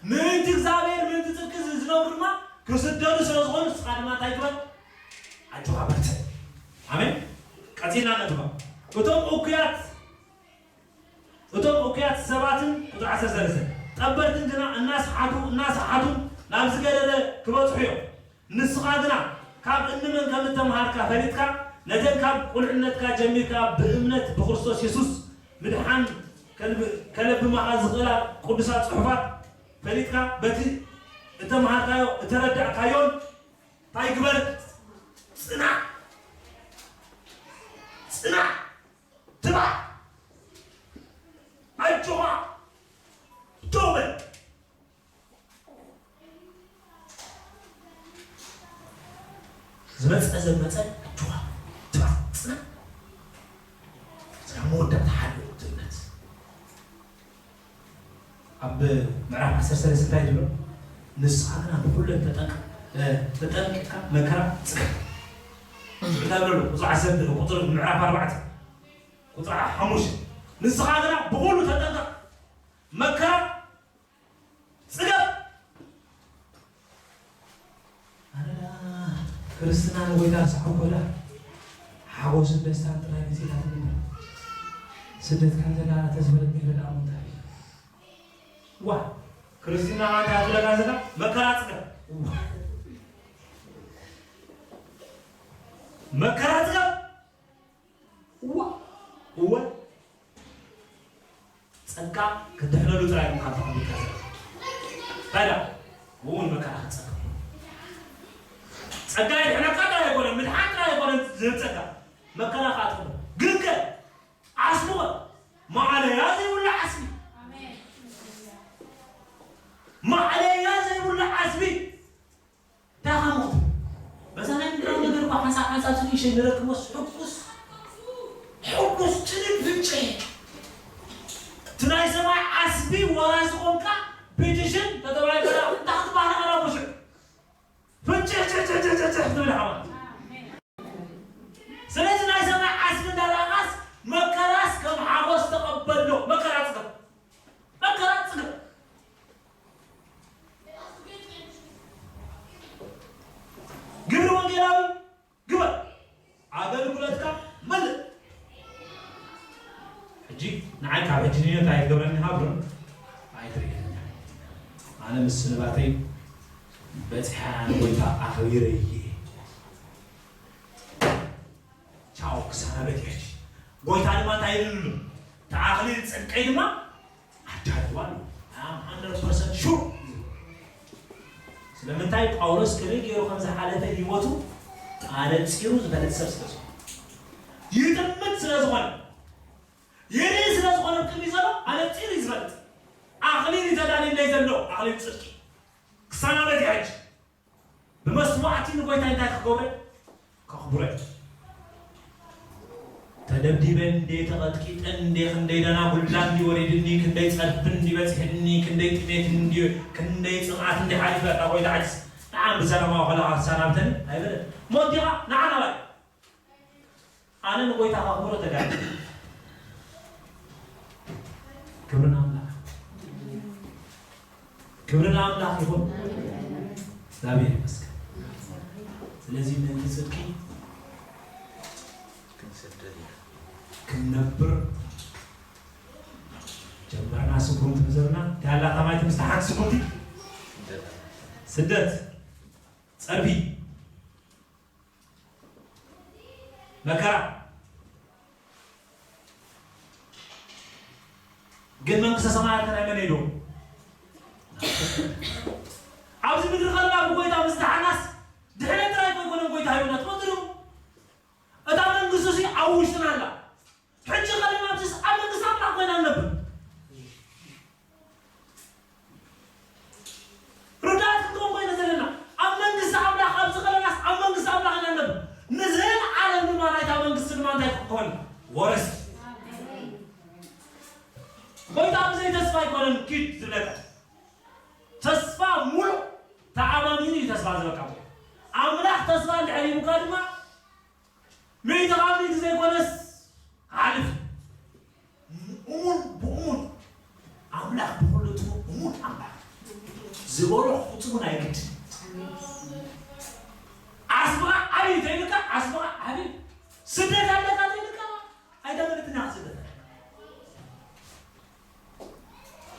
ምእንቲ እግዚኣብሔር፣ ምእንቲ ጽድቂ ዝ-፣ ዝነብሩ ድማ ክስደዱ ስለ ዝኾኑ፣ ንስኻ ድማ እንታይ ግበር? ኣጆኻ በርትዕ። ኣሜን። ቀጺልና ነንብባ። እቶም እኩያት እቶም እኩያት ሰባትን፣ ቁጽሪ ዓሰርተ ሰለስተ፣ ጠበርትን ግና እናሰሓቱ፣ እናሰሓቱ ናብ ዝገደደ ክበጽሑ እዮም። ንስኻ ግና ካብ እንመን ከም እተምሃርካ ፈሊጥካ፣ ነተን ካብ ቁልዕነትካ ጀሚርካ ብእምነት ብክርስቶስ የሱስ ምድሓን ከልብ-፣ ከለብማኻ ዝኽእላ ቅዱሳት ጽሑፋት ፈሊጥካ፣ በቲ እተምሃርካዮ፣ እተረዳእካዮን እንታይ ግበር? ጽናዕ። ጽናዕ። ትባዕ። ኣጆኻ። ደው በል። ዝመጸ ዘመጸ ኣጆኻ። ትባዕ። ጽናዕ። እስካብ መወዳእታ ሓልው እቲ እምነት። ኣብ ምዕራፍ ዓሰርተ ሰለስተ እንታይ ትብሎ? ንስኻ ግና ብኹለን ተጠንቀ-፣ እ፣ ተጠንቂቕካ መከራ ጽገብ። እንታይ ብሎ ኣሎ? ቁጽሪ ዓሰርተ፣ ቁጽሪ ምዕራፍ ኣርባዕተ፣ ቁጽሪ ሓሙሽተ። ንስኻ ግና ብኹሉ ተጠንቀቕ፣ መከራ ጽገብ። ኣነ ደኣ ክርስትና ንጎይታ ዝሰዓብኮ ደኣ ሓጎስን ደስታን ጥራይ መሲላትኒ እምበር፣ ስደት ከም ዘላ ተዝበለት ነይረ ደኣ ምንታይ። ዋ፣ ክርስትና ማለት ኣትብለካ ዘላ መከራ ጽገብ። ዋ። መከራ ጽገብ። ዋ። እወ። ጸጋ ክትድሕነሉ ጥራይ ኢኹም ካብ ተቐቢልካ ዘለኻ። እንታይ ደኣ? ብኡ ንመከራ ክትጸግብ። ጸጋ የድሕነካ ጥራይ ኣይኮነን፣ ምድሓን ጥራይ ኣይኮነን ዝህብ ጸጋ። መከራ ከኣ ትቕበል። ግን ከ ዓስቢ ኸ? ማዕለያ ዘይብሉ ዓስቢ። ማዕለያ ዘይብሉ ዓስቢ። እንታይ ኢኻ ምኽትብ? በዛ ናይ ምድራዊ ነገር እኳ ሓንሳብ ሓንሳብ ስንእሽተይ ንረክቦስ ሕጉስ፣ ሕጉስ ጭንን ፍንጭሕ። እቲ ናይ ሰማይ ዓስቢ ወራሲ ኾንካ ቤትሽን ተተባሂልካ እንታይ ክትበሃል ኢኻ ናብ ውሽዕ? ፍንጭሕ ጭሕ ጭሕ ጭሕ ጭሕ ክትብል ኢኻ ማለት እዩ። ስለዚ ናይ ሰማይ ዓስቢ እንዳረኣኻስ መከራስ ከም ሓጎስ ተቐበሎ። መከራ ጽገብ። መከራ ጽገብ። ግብሪ ወንጌላዊ ግበር። ኣገልግሎትካ መልእ። ሕጂ ንዓይ ካብ ሕጂ ንዮ እንታይ ትገብረኒ ሃብሎ? ኣይትርእየኒ። ኣነ ምስ ስንባተይ በጺሐ ንጎይታ ኣኽቢረ እየ። ቻው ክሰናበት እየ። ጎይታ ድማ እንታይ ኢሉሉ? እቲ ኣኽሊል ጽድቀይ ድማ ኣዳልዋ ኣሎ። I am hundred percent sure። ስለምንታይ? ጳውሎስ ከመይ ገይሩ ከም ዝሓለፈ ህይወቱ ኣነጺሩ ዝፈልጥ ሰብ ስለ ዝኾነ። ይጥምት ስለ ዝኾነ። ይርኢ ስለ ዝኾነ፣ ኣብ ቅድሚ ዘሎ ኣነጺሩ እዩ ዝፈልጥ። ኣኽሊል እዩ ተዳልዩለይ ዘሎ፣ ኣኽሊል ጽድቂ። ተደብዲበ እንዴ ተቐጥቂጠ እንዴ ክንደይ ደናጉላ እንዲ ወሪድኒ ክንደይ ጸርፊ እንዲ በጽሕኒ ክንደይ ጥሜት እንዲ ክንደይ ጽምኣት እንዲ ሓሊፈ ኣታ ኾይታ ዓጅስ ንዓም ብሰላማዊ ከለኻ ክሰናብተኒ ኣይበለ ሞት ዲኻ ንዓ ናባይ ኣነ ንጎይታ ከኽብሮ ተጋድለ ክብሪ ንኣምላኽ ክብሪ ንኣምላኽ ይኹን እግዚኣብሔር ይመስገን ስለዚህ ምእንቲ ጽድቂ ክንሰደድ ኢና ክንነብር ጀመርና ስጉምቲ ምዘርና ዳላ ታማይቲ ምስ ተሓንቲ ስጉምቲ ስደት ጸርፊ መከራ ግን መንግስተ ሰማያት ናይ መን ኢሉ ኣብዚ ምድሪ ከለና ብጎይታ ምስ ተሓናስ ድሕነት ጥራይ ኮይኮነን ጎይታ ሂቡና ትፈልጡ ዶ እታ መንግስቱ ሲ ኣብ ውሽጥና ኣላ ሕጂ ከለና ኣብዚስ ኣብ መንግስቲ ኣምላኽ ኮይና ንነብር ርዳት ክትኮን ኮይነ ዘለና ኣብ መንግስቲ ኣምላኽ ኣብዚ ከለናስ ኣብ መንግስቲ ኣምላኽ ኢና ነብ ንዘን ዓለም ድማ ናይታ መንግስቲ ድማ እንታይ ክኮን ወረስ ጎይታ ብዘይ ተስፋ ኣይኮነን ኪድ ዝብለካ ተስፋ ሙሉእ ተኣማሚኑ እዩ ተስፋ ዝበካ ኣምላኽ ተስፋ እንድሕር ሂቡካ ድማ ሚእቲ ካብ ሚእቲ ዘይኮነስ ሓልፍ እሙን ብእሙን ኣምላኽ ብፍሉጡ እሙን ኣምላኽ ዝበሎ ክፍፅሙ ናይ ግድ ዓስብኻ ዓብዩ ተይልካ ዓስብኻ ዓብዩ ስደት ኣለካ ተይልካ ኣይተመልጥና ስደት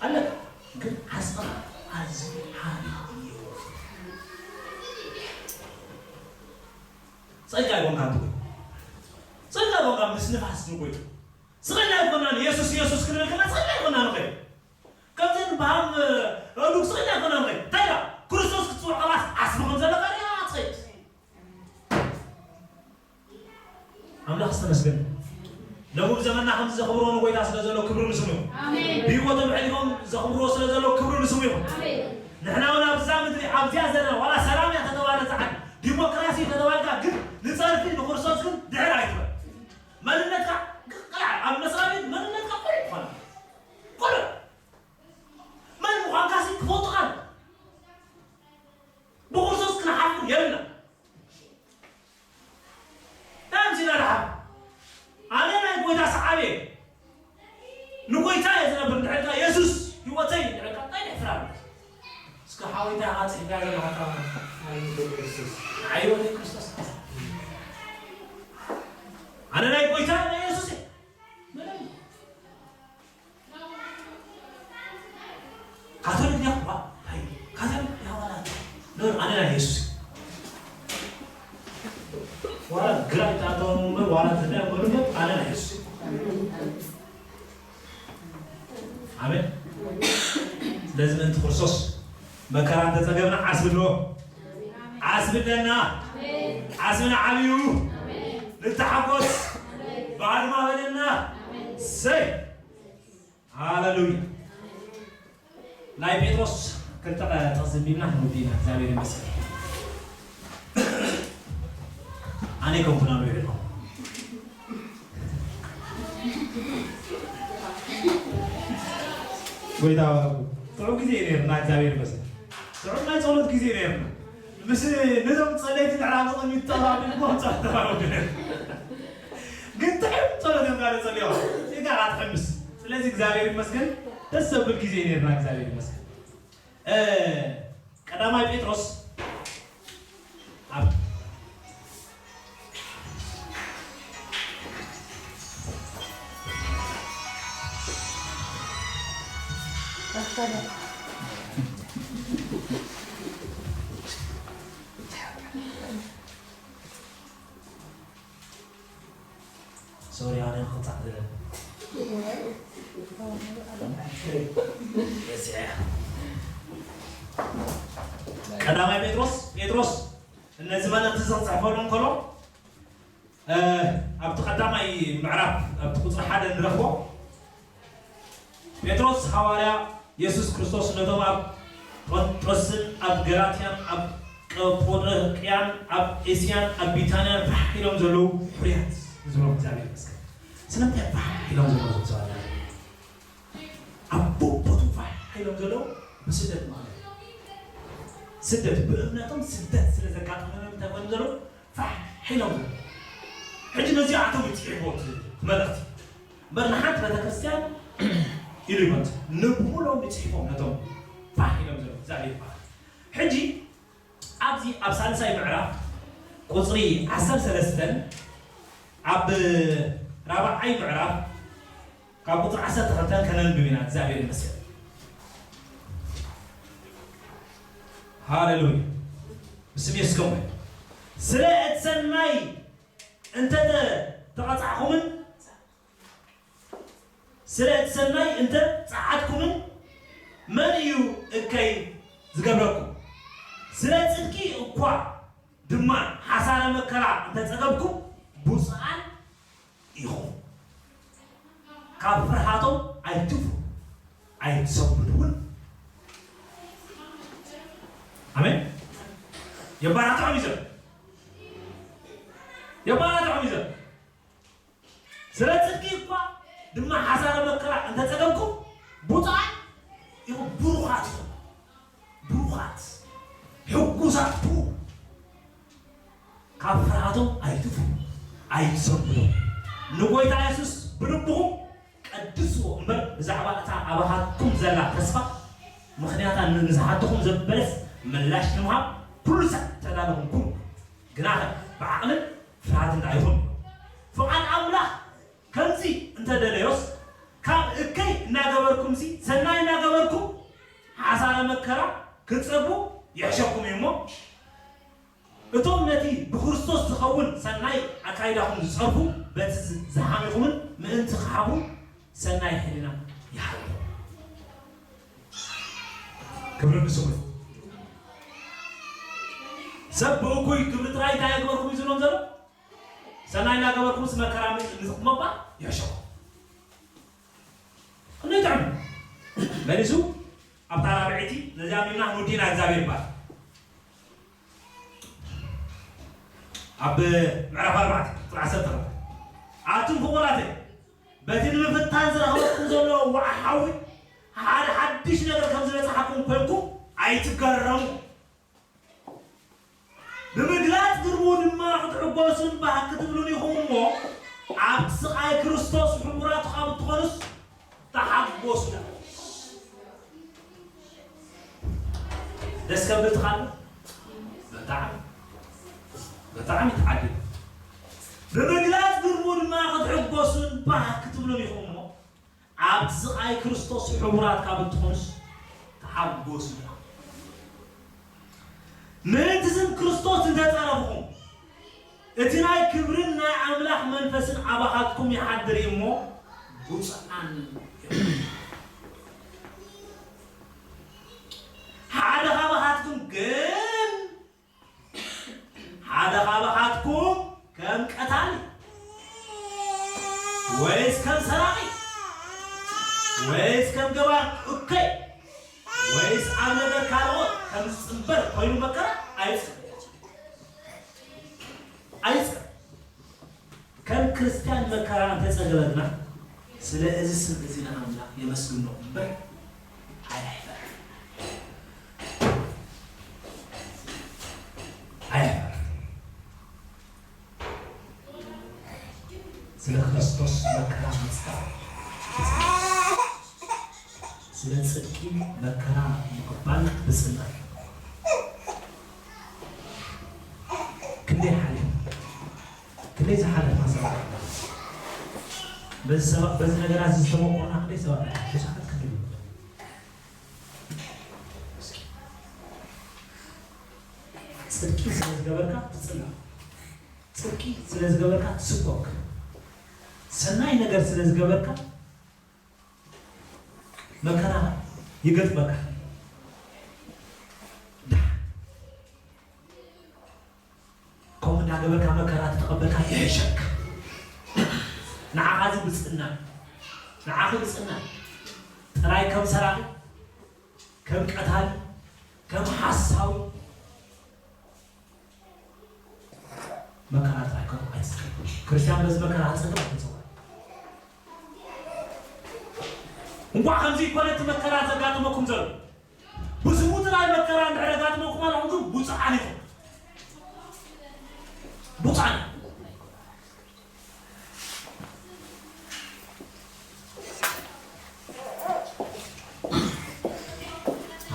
ኣለካ ግን ዓስብኻ ኣዝዩ ዓብዩ እዩ ፀጋ ይኮንካ ትብል ፀጋ ይኮንካ ምስ ንፋስ ንጎይቱ ስቕልና ኣይኮናን የሱስ የሱስ ክንብል ከና ስቕልና ኣይኮናን ኸ ከምዚ ንበሃም ረዱግ ስቕልና ኣይኮናን ኸ እንታይ ዳ ክርስቶስ ክትፅውዕ ከላስ ዓስቢ ከም ዘለካ ሪኣ ትኸይድ ኣምላኽ ዝተመስገን ደቡብ ዘመና ከምዚ ዘኽብርዎ ንጎይታ ስለ ዘሎ ክብሪ ንስሙ እዩ ብህይወቶም ዕሊፎም ዘኽብርዎ ስለ ዘሎ ክብሪ ንስሙ እዩ ንሕና እውን ኣብዛ ምድሪ ኣብዚኣ ዘለና ዋላ ሰላም እያ ተተባለ ፀዓት ዲሞክራሲ ተተባልካ ግን ንፀርፊ ንክርስቶስ ግን ድሕር ኣይትበል መንነትካ ቅላዕ ኣብ መስሪያ ቤት መንነትካ ቁሉዕ ትኾነ ቁሉዕ መን ምዃንካ ሲ ክፈልጡካ ብክርስቶስ ክንሓፍር የብልና ኣምሲና ድሓር ኣነ ናይ ጎይታ ሰዓብ እየ ንጎይታ እየ ዝነብር እንድሕልካ የሱስ ህይወተይ እንድሕልካ እንታይ ድሕፍራ እስከ ሓወይታ ኢኻ ፅሒፍካ ዘለካ ዓይወተይ ክርስቶስ ኣነ ናይ ጎይታ ናይ የሱስ እየ ካቶሊክ ዲያ ዋ ካቶሊክ ዲያ ዋላ ኖ ኣነ ናይ የሱስ ዋላ ግራ ይጣጣው እምበር ዋላ ተዳ ወርደ ኣነ ናይ የሱስ ኣሜን ስለዚህ ምእንቲ ክርስቶስ መከራ እንተፀገብና ዓስቢ ኣለዎ ዓስቢ ኣለና ዓስብና ዓብዩ ንተሓጎስ ባድማ በለና ሰይ ሃሌሉያ ናይ ጴጥሮስ ክልተ ጥቕሲ ቢብና ክንውዲ ኢና እግዚኣብሔር ይመስል ኣነ ከምኩና ንብዕልኩም ጎይታ ጥዑም ግዜ ነርና እግዚኣብሔር ይመስል ጥዑም ናይ ፀሎት ግዜ ነርና ምስ ነዞም ፀለይቲ ንዕራብ ዝቕሚት ጠባብ ጸተባብ ግን ጥዑም ጸሎት እዮም ጋር ጸልዮ ዜጋ ኣትሐምስ ስለዚህ እግዚኣብሔር ይመስገን ደስ ዘብል ግዜ ነርና እግዚኣብሔር ይመስገን ቀዳማይ ጴጥሮስ ኣብ ሶሪ ኣነ ክቕጻዕ ዝደለ ቀዳማይ ጴጥሮስ ጴጥሮስ እነዚ መልእኽቲ ዝኽፅሕፈሉ እንከሎ ኣብቲ ቀዳማይ ምዕራፍ ኣብቲ ቁፅሪ ሓደ ንረኽቦ ጴጥሮስ ሃዋርያ የሱስ ክርስቶስ ነቶም ኣብ ጳንጦስን ኣብ ገላትያን ኣብ ቀጶዶቅያን ኣብ ኤስያን ኣብ ቢታንያን ፋሕ ኢሎም ዘለዉ ሕሩያት ንዝብሎም እግዚኣብሔር ይመስገን ስለምንታይ ፋሕ ኢሎም ዘለዉ እዞም ሰባት? ኣብ ቦቦቱ ፋሕ ኢሎም ዘለዉ ብስደት ማለት እዩ። ስደት፣ ብእምነቶም ስደት ስለ ዘጋጠመ እንታይ ኮይኖም ዘለዉ? ፋሕ ኢሎም ዘለዉ። ሕጂ ነዚኣቶም እዩ ጽሒፍዎ እቲ፣ እቲ መልእኽቲ። እምበር ንሓንቲ ቤተክርስትያን ኢሉ ይኮንት፣ ንብሙሎም ይጽሒፎም ነቶም ፋሕ ኢሎም ዘለዉ። እግዚኣብሔር ይባረክ። ሕጂ ኣብዚ ኣብ ሳልሳይ ምዕራፍ ቁጽሪ ዓሰርተ ሰለስተን ኣብ ራብዓይ ምዕራፍ ካብ ቁጽሪ ዓሰርተ ክልተን ከነንብብ ኢና። እግዚኣብሔር ይመስገን። ሃሌሉያ። ብስም የሱስ ከም ወይ። ስለ እቲ ሰናይ እንተ ተ-፣ ተቐጻዕኹምን፣ ስለ እቲ ሰናይ እንተ ጸዓትኩምን፣ መን እዩ እከይ ዝገብረኩም? ስለ ጽድቂ እኳ ድማ ሓሳረ መከራ እንተ ጸገብኩም፣ ብፁዓን ኢኹም። ካብ ፍርሃቶም ኣይትፍሩ፣ ኣይትሰንብዱ እውን። ኣሜን። የባራትዖም እዩ ዘሎ። የባራትዖም እዩ ዘሎ። ስለ ጽድቂ እኳ ድማ ሓሳረ መከራ እንተ ጸገብኩም፣ ብፁዓን ኢኹም፣ ብሩኻት ኢኹም። ብሩኻት፣ ሕጉሳት ኩኑ። ካብ ፍርሃቶም ኣይትፍሩ፣ ኣይትሰንብዱ። ንጎይታ የሱስ ብልብኹም ቀድስዎ እምበር፣ ብዛዕባ እታ ኣባኻትኩም ዘላ ተስፋ ምኽንያታ ን-፣ ንዝሓተኹም ዘበለስ ምላሽ ንምሃብ ኩሉ ሳዕ ተዳለኹም ኩኑ። ግናኸ ብዓቕልን ፍርሃትን ደኣ ይኹን። ፍቓድ ኣምላኽ ከምዚ እንተደለዮስ፣ ካብ እከይ እናገበርኩምሲ ሰናይ እናገበርኩም ሓሳረ መከራ ክትጸግቡ ይሕሸኩም እዩ እሞ፣ እቶም ነቲ ብክርስቶስ ዝኸውን ሰናይ ኣካይዳኹም ዝጸርፉ፣ በቲ ዝ-፣ ዝሓመኹምን ምእንቲ ክሓቡ ሰናይ ሕልና ይሃብኹም። ክብሪ ንስሙ ይኹን። ሰብ ብእኩይ ግብሪ ጥራይ እንታይ ኣይገበርኩም እዩ ዝብሎም ዘሎ? ሰናይ እናገበርኩምስ መከራ ምጽ-፣ ምጽ-፣ ምባል ይሕሸኩም። ክንደይ ጥዑም መሊሱ። ኣብታ ራብዐይቲ ነዚኣ ሚምና ክንውዲ ኢና። እግዚኣብሔር ይባል። ኣብ ምዕራፍ ኣርባዕተ ቁጽሪ ዓሰርተ ኣርባዕተ፣ ኣቱም ፍቑራተይ፣ በቲ ንምፍታን ዝረኽበኩም ዘሎ ወዓ ሓዊ ሓደ ሓድሽ ነገር ከም ዝበጽሓኩም ኮይንኩም ኣይትገረሙ። ብምግላጽ ግርሙ ድማ ክትሕጎሱን ባህክ ክትብሉን ኢኹም እሞ፣ ኣብቲ ስቓይ ክርስቶስ ሕቡራት ካብ እትኾኑስ ተሓጎሱ። ደስ ከብል ትኻል? ብጣዕሚ፣ ብጣዕሚ ትዓድል። ብምግላጽ ግርሙ ድማ ክትሕጎሱን ባህክ ክትብሉን ኢኹም እሞ፣ ኣብ ስቓይ ክርስቶስ ሕቡራት ካብ እትኾኑስ ተሓጎሱ። ምእንቲ ስም ክርስቶስ እንተጸረፍኹም፣ እቲ ናይ ክብርን ናይ ኣምላኽ መንፈስን ኣባኻትኩም ይሓድር እዩ እሞ፣ ብፁዓን ኢኹም። ሓደ ካባኻትኩም ግን ሓደ ካባኻትኩም ከም ቀታሊ፣ ወይስ ከም ሰራቒ፣ ወይስ ከም ገባር እከይ፣ ወይስ ኣብ ነገር ካልኦት ከም ዝጽንበር ኮይኑ መከራ ኣይጽበ-፣ ኣይጽበ-። ከም ክርስትያን መከራ እንተጸገበ ግና፣ ስለ እዚ ስም እዚ ንኣምላኽ የመስግኖ እምበር ኣየሕፍር። ኣየሕፍር። ስለ ክርስቶስ መከራ ምጽዓር፣ ስለ ጽድቂ መከራ ምቕባል ብጽናት። ክንደይ ሓሊፉ፣ ክንደይ ዝሓለፈ ሰባት፣ በዚ ሰባት፣ በዚ ነገራት እዚ ዝተመቆና ክንደይ ሰባት፣ ብዙሓት ክንደይ። ጽድቂ ስለ ዝገበርካ ትጽላእ። ጽድቂ ስለ ዝገበርካ ትስኮክ። ሰናይ ነገር ስለ ዝገበርካ መከራ ይገጥመካ። ከምኡ እንዳገበርካ መከራ ተተቐበልካ ይሕሸካ። ንዓኻ እዚ ብጽና፣ ንዓኺ ብጽና። ጥራይ ከም ሰራቒ፣ ከም ቀታሊ፣ ከም ሓሳዊ መከራ ጥራይ ከም ኣይትስከፍ። ክርስትያን በዚ መከራ ክጸግብ ኣይተጸውዐን። እንኳዕ ከምዚ ይኮነ እቲ መከራ ዘጋጥመኩም ዘሎ። ብስሙ ጥራይ መከራ እንድሕር ኣጋጥመኩም ኣለኹም ግን ብፁዓን ኢኹም። ብፁዓን።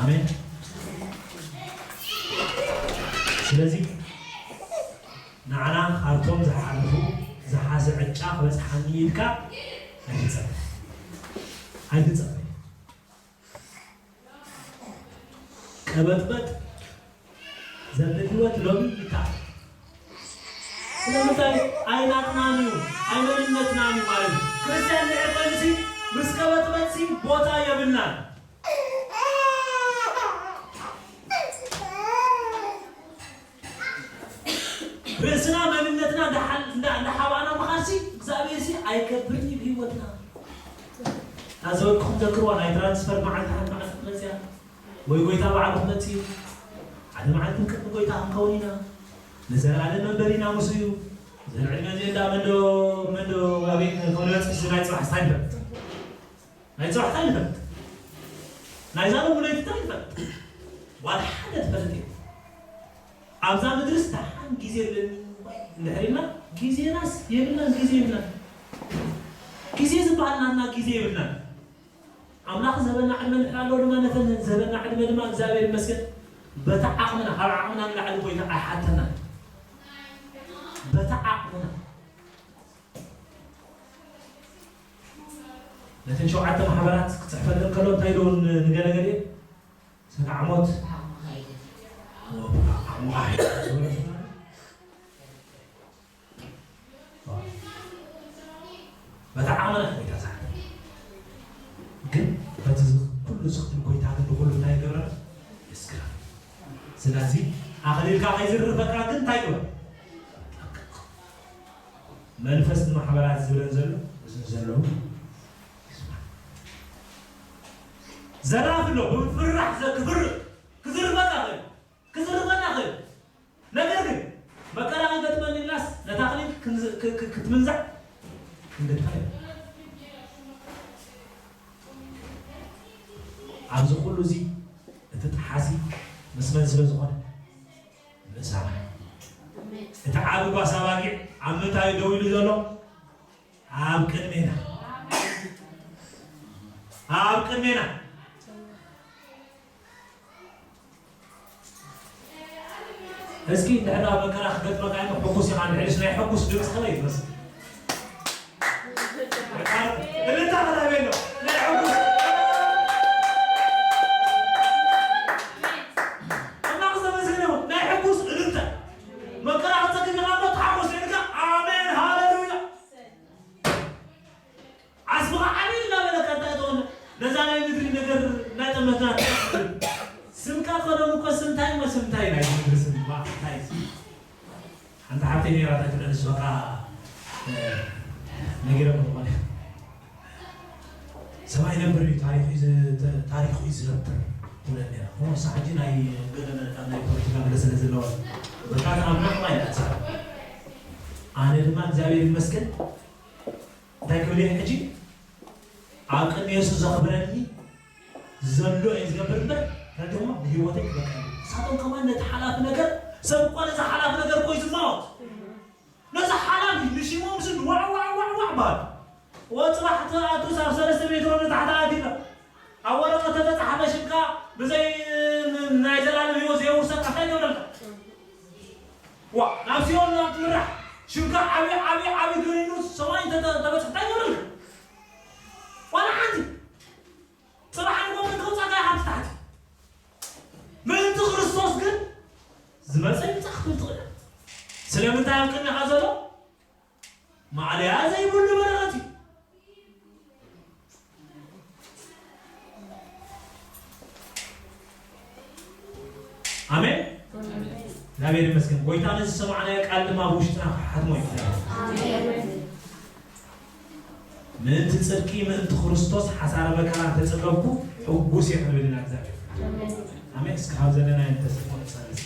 ኣሜን። ስለዚ ንዓና ካብቶም ዝሓለፉ ዝሓሰ ዕጫ ክበጽሓኒ ኢልካ ኣይትጸበ። ኣይትጸበ። ቀበጥበጥ ዘብል ህይወት ሎሚ ይከኣል። ስለምንታይ? ኣይናትናን እዩ፣ ኣይመንነትናን እዩ ማለት እዩ። ክርስትያን ንዕቀንሲ ምስ ቀበጥበጥሲ ቦታ የብልናን። ርእስና መንነትና እንዳሓል- እንዳ- እንዳሓባእና ምኻድሲ እግዚኣብሔር ሲ ኣይከብርን እዩ ብህይወትና። ናዘወድኩም ዘክርዋ ናይ ትራንስፈር መዓልቲ ሓንቲ መዓልቲ ክትመፅያ ወይ ጎይታ ባዕሉ ክመፅእ እዩ። ሓደ መዓልቲ ቅድሚ ጎይታ ክንከውን ኢና። ንዘለኣለም መንበሪና ምስ እዩ። ዘን ዕድመ እዚ እንዳ መንዶ መንዶ ኣበይ ክንበፅሕ እዚ ናይ ፅባሕ ስታይ ንፈልጥ። ናይ ጽባሕ እንታይ ንፈልጥ? ናይዛ ሎሚ ለይቲ እንታይ ንፈልጥ? ዋላ ሓደ ትፈልጥ የለን። ኣብዛ ምድርስ ደሓን ግዜ ኣለኒ ወይ እንድሕር ኢልና፣ ግዜናስ የብልናን፣ ግዜ የብልናን። ግዜ ዝበሃል ናትና ግዜ የብልናን። ኣምላኽ ዝህበና ዕድመ እንድሕር ኣሎ ድማ፣ ነተን ዝህበና ዕድመ ድማ እግዚኣብሔር ይመስገን በታ ዓቕምና፣ ካብ ዓቕምና ንላዕሊ ጎይታ ኣይሓተናን። በታ ዓቕምና። ነተን ሸውዓተ ማሕበራት ክጽሕፈለን ከሎ እንታይ ኢሉ ን- ንገለገለ ሰጋዕሞት ዓቕሙ ከይደ። በታ ዓቕምና ጎይታ ዝሓተ ግን በቲ ዝ- ኩሉ ዝኽእል ጎይታ ግን ንኹሉ እንታይ ይገብረና? የስግረና። ስለዚ ኣኽሊልካ ከይዝርፈካ ግን እንታይ ግበር? መንፈስ ንማሕበራት ዝብለን ዘሎ እዚ ዘለዉ ይስማዕ። ዘራፍ ኣሎ ብምፍራሕ ዘክፍር ክዝርበና ኽእል ክዝርበና ኽእል ነገር ግን መከራ ክገጥመኒ ኢልናስ ነታ ኣኽሊል ክንዝ- ክ- ክ- ክትምንዛዕ ክንገድፋ እዩ። ኣብዚ ኩሉ እዚ እቲ ጠሓሲ ምስ መን ስለ ዝኾነ ምሳና እቲ ዓቢ ጓሳ ኣባጊዕ ኣብ ምንታይ ደው ኢሉ ዘሎ? ኣብ ቅድሜና። ኣብ ቅድሜና። እስኪ እንድሕር ኣብ መከራ ክገጥመካ እሞ ሕጉስ ኢኻ፣ እንድሕርስ ናይ ሕጉስ ድምፂ ከመይ ይመስል? እልልታ ከላበይ ኣሎ ናይ ሕጉስ ኣምላኽ ዝተመስገነ ይኹን። ናይ ሕጉስ እልልታ። መከራ ክጸግብ ኢኻ እሞ ተሓጎስ ኢልካ፣ ኣሜን፣ ሃሌሉያ። ዓስብኻ ዓብዪ እናበለካ እንታይ ትኾን? ነዛ ናይ ምድሪ ነገር እናጠመትና ትነብር። ስምካ ከደም እኮ ስምታይ እሞ ስምታይ ናይ ምድሪ ስም ባ እንታይ እዩ? ሓንቲ ሓብተይ ነይራ እንታይ ትብለኒ፣ ንሱ በቃ፣ እ፣ ነጊረ ምኾነ። ሰማይ ነበር እዩ፣ ታሪኹ እዩ ዝ-፣ ተ-፣ ታሪኹ እዩ ዝነብር ትብለኒ ነይራ። እሞ ንሳ ሕጂ ናይ ገለ መ-፣ ኣብ ናይ ፖለቲካ ገለ ስለ ዘለዋ፣ በቃ ተኣምና ከማይ እያ ትዛረብ። ኣነ ድማ እግዚኣብሔር ይመስገን፣ እንታይ ክብል እየ ሕጂ? ኣብ ቅድሚ የሱስ ዘኽብረኒ ዘሎ እየ ዝገብር እምበር፣ ረድኹሞ ንህይወተይ ክበቅዕ እዩ። ንሳቶም ከማን ነቲ ሓላፊ ነገር፣ ሰብ እኳ ነዚ ሓላፊ ነገር እኮ እዩ ዝማወት። ነዚ ሓላፊ ንሽሞም ስድ ዋዕ ዋዕ ዋዕ ዋዕ በሃል። ወጽባሕ ትኣቱ ሳብ ሰለስተ ሜትሮ ንታሕቲ ኣቲካ። ኣብ ወረቐት ተተጻሕፈ ሽምካ ብዘይ ን-፣ ናይ ዘላለም ህይወት ዘየውርሰካ እንታይ ይገብረልካ? ዋ፣ ናብ ሲኦል ናብ ትምራሕ ሽምካ ዓቢ ዓቢ ዓቢ ገሪኑ ሰማይ እንተ-፣ እንተ-፣ ተበጽሕ እንታይ ይገብረልካ? ዋላ ሓንቲ። ጽባሕ ንጎ ምን ከውጻካ ኢኻ ኣብቲ ታሕቲ። ምእንቲ ክርስቶስ ግን ዝመጸ ይምጻእ ክትብል ትኽእል። ስለምንታይ ኣብ ቅድሚኻ ዘሎ ማዕለያ ዘይብሉ በረኸት እዩ። ኣሜን። ኣሜን። እግዚኣብሔር ይመስገን። ጎይታ ነዚ ዝሰማዕናዮ ቃል ድማ ኣብ ውሽጥና ክሓትሞ እዩ። ኣሜን። ምእንቲ ጽድቂ ምእንቲ ክርስቶስ ሓሳረ መከራ ተጸገብኩ ሕጉስ እየ ክንብል ኢና እግዚኣብሔር። ኣሜን። ኣሜን። እስኪ ካብ ዘለናዮ ንተስፎ ንጸንስ።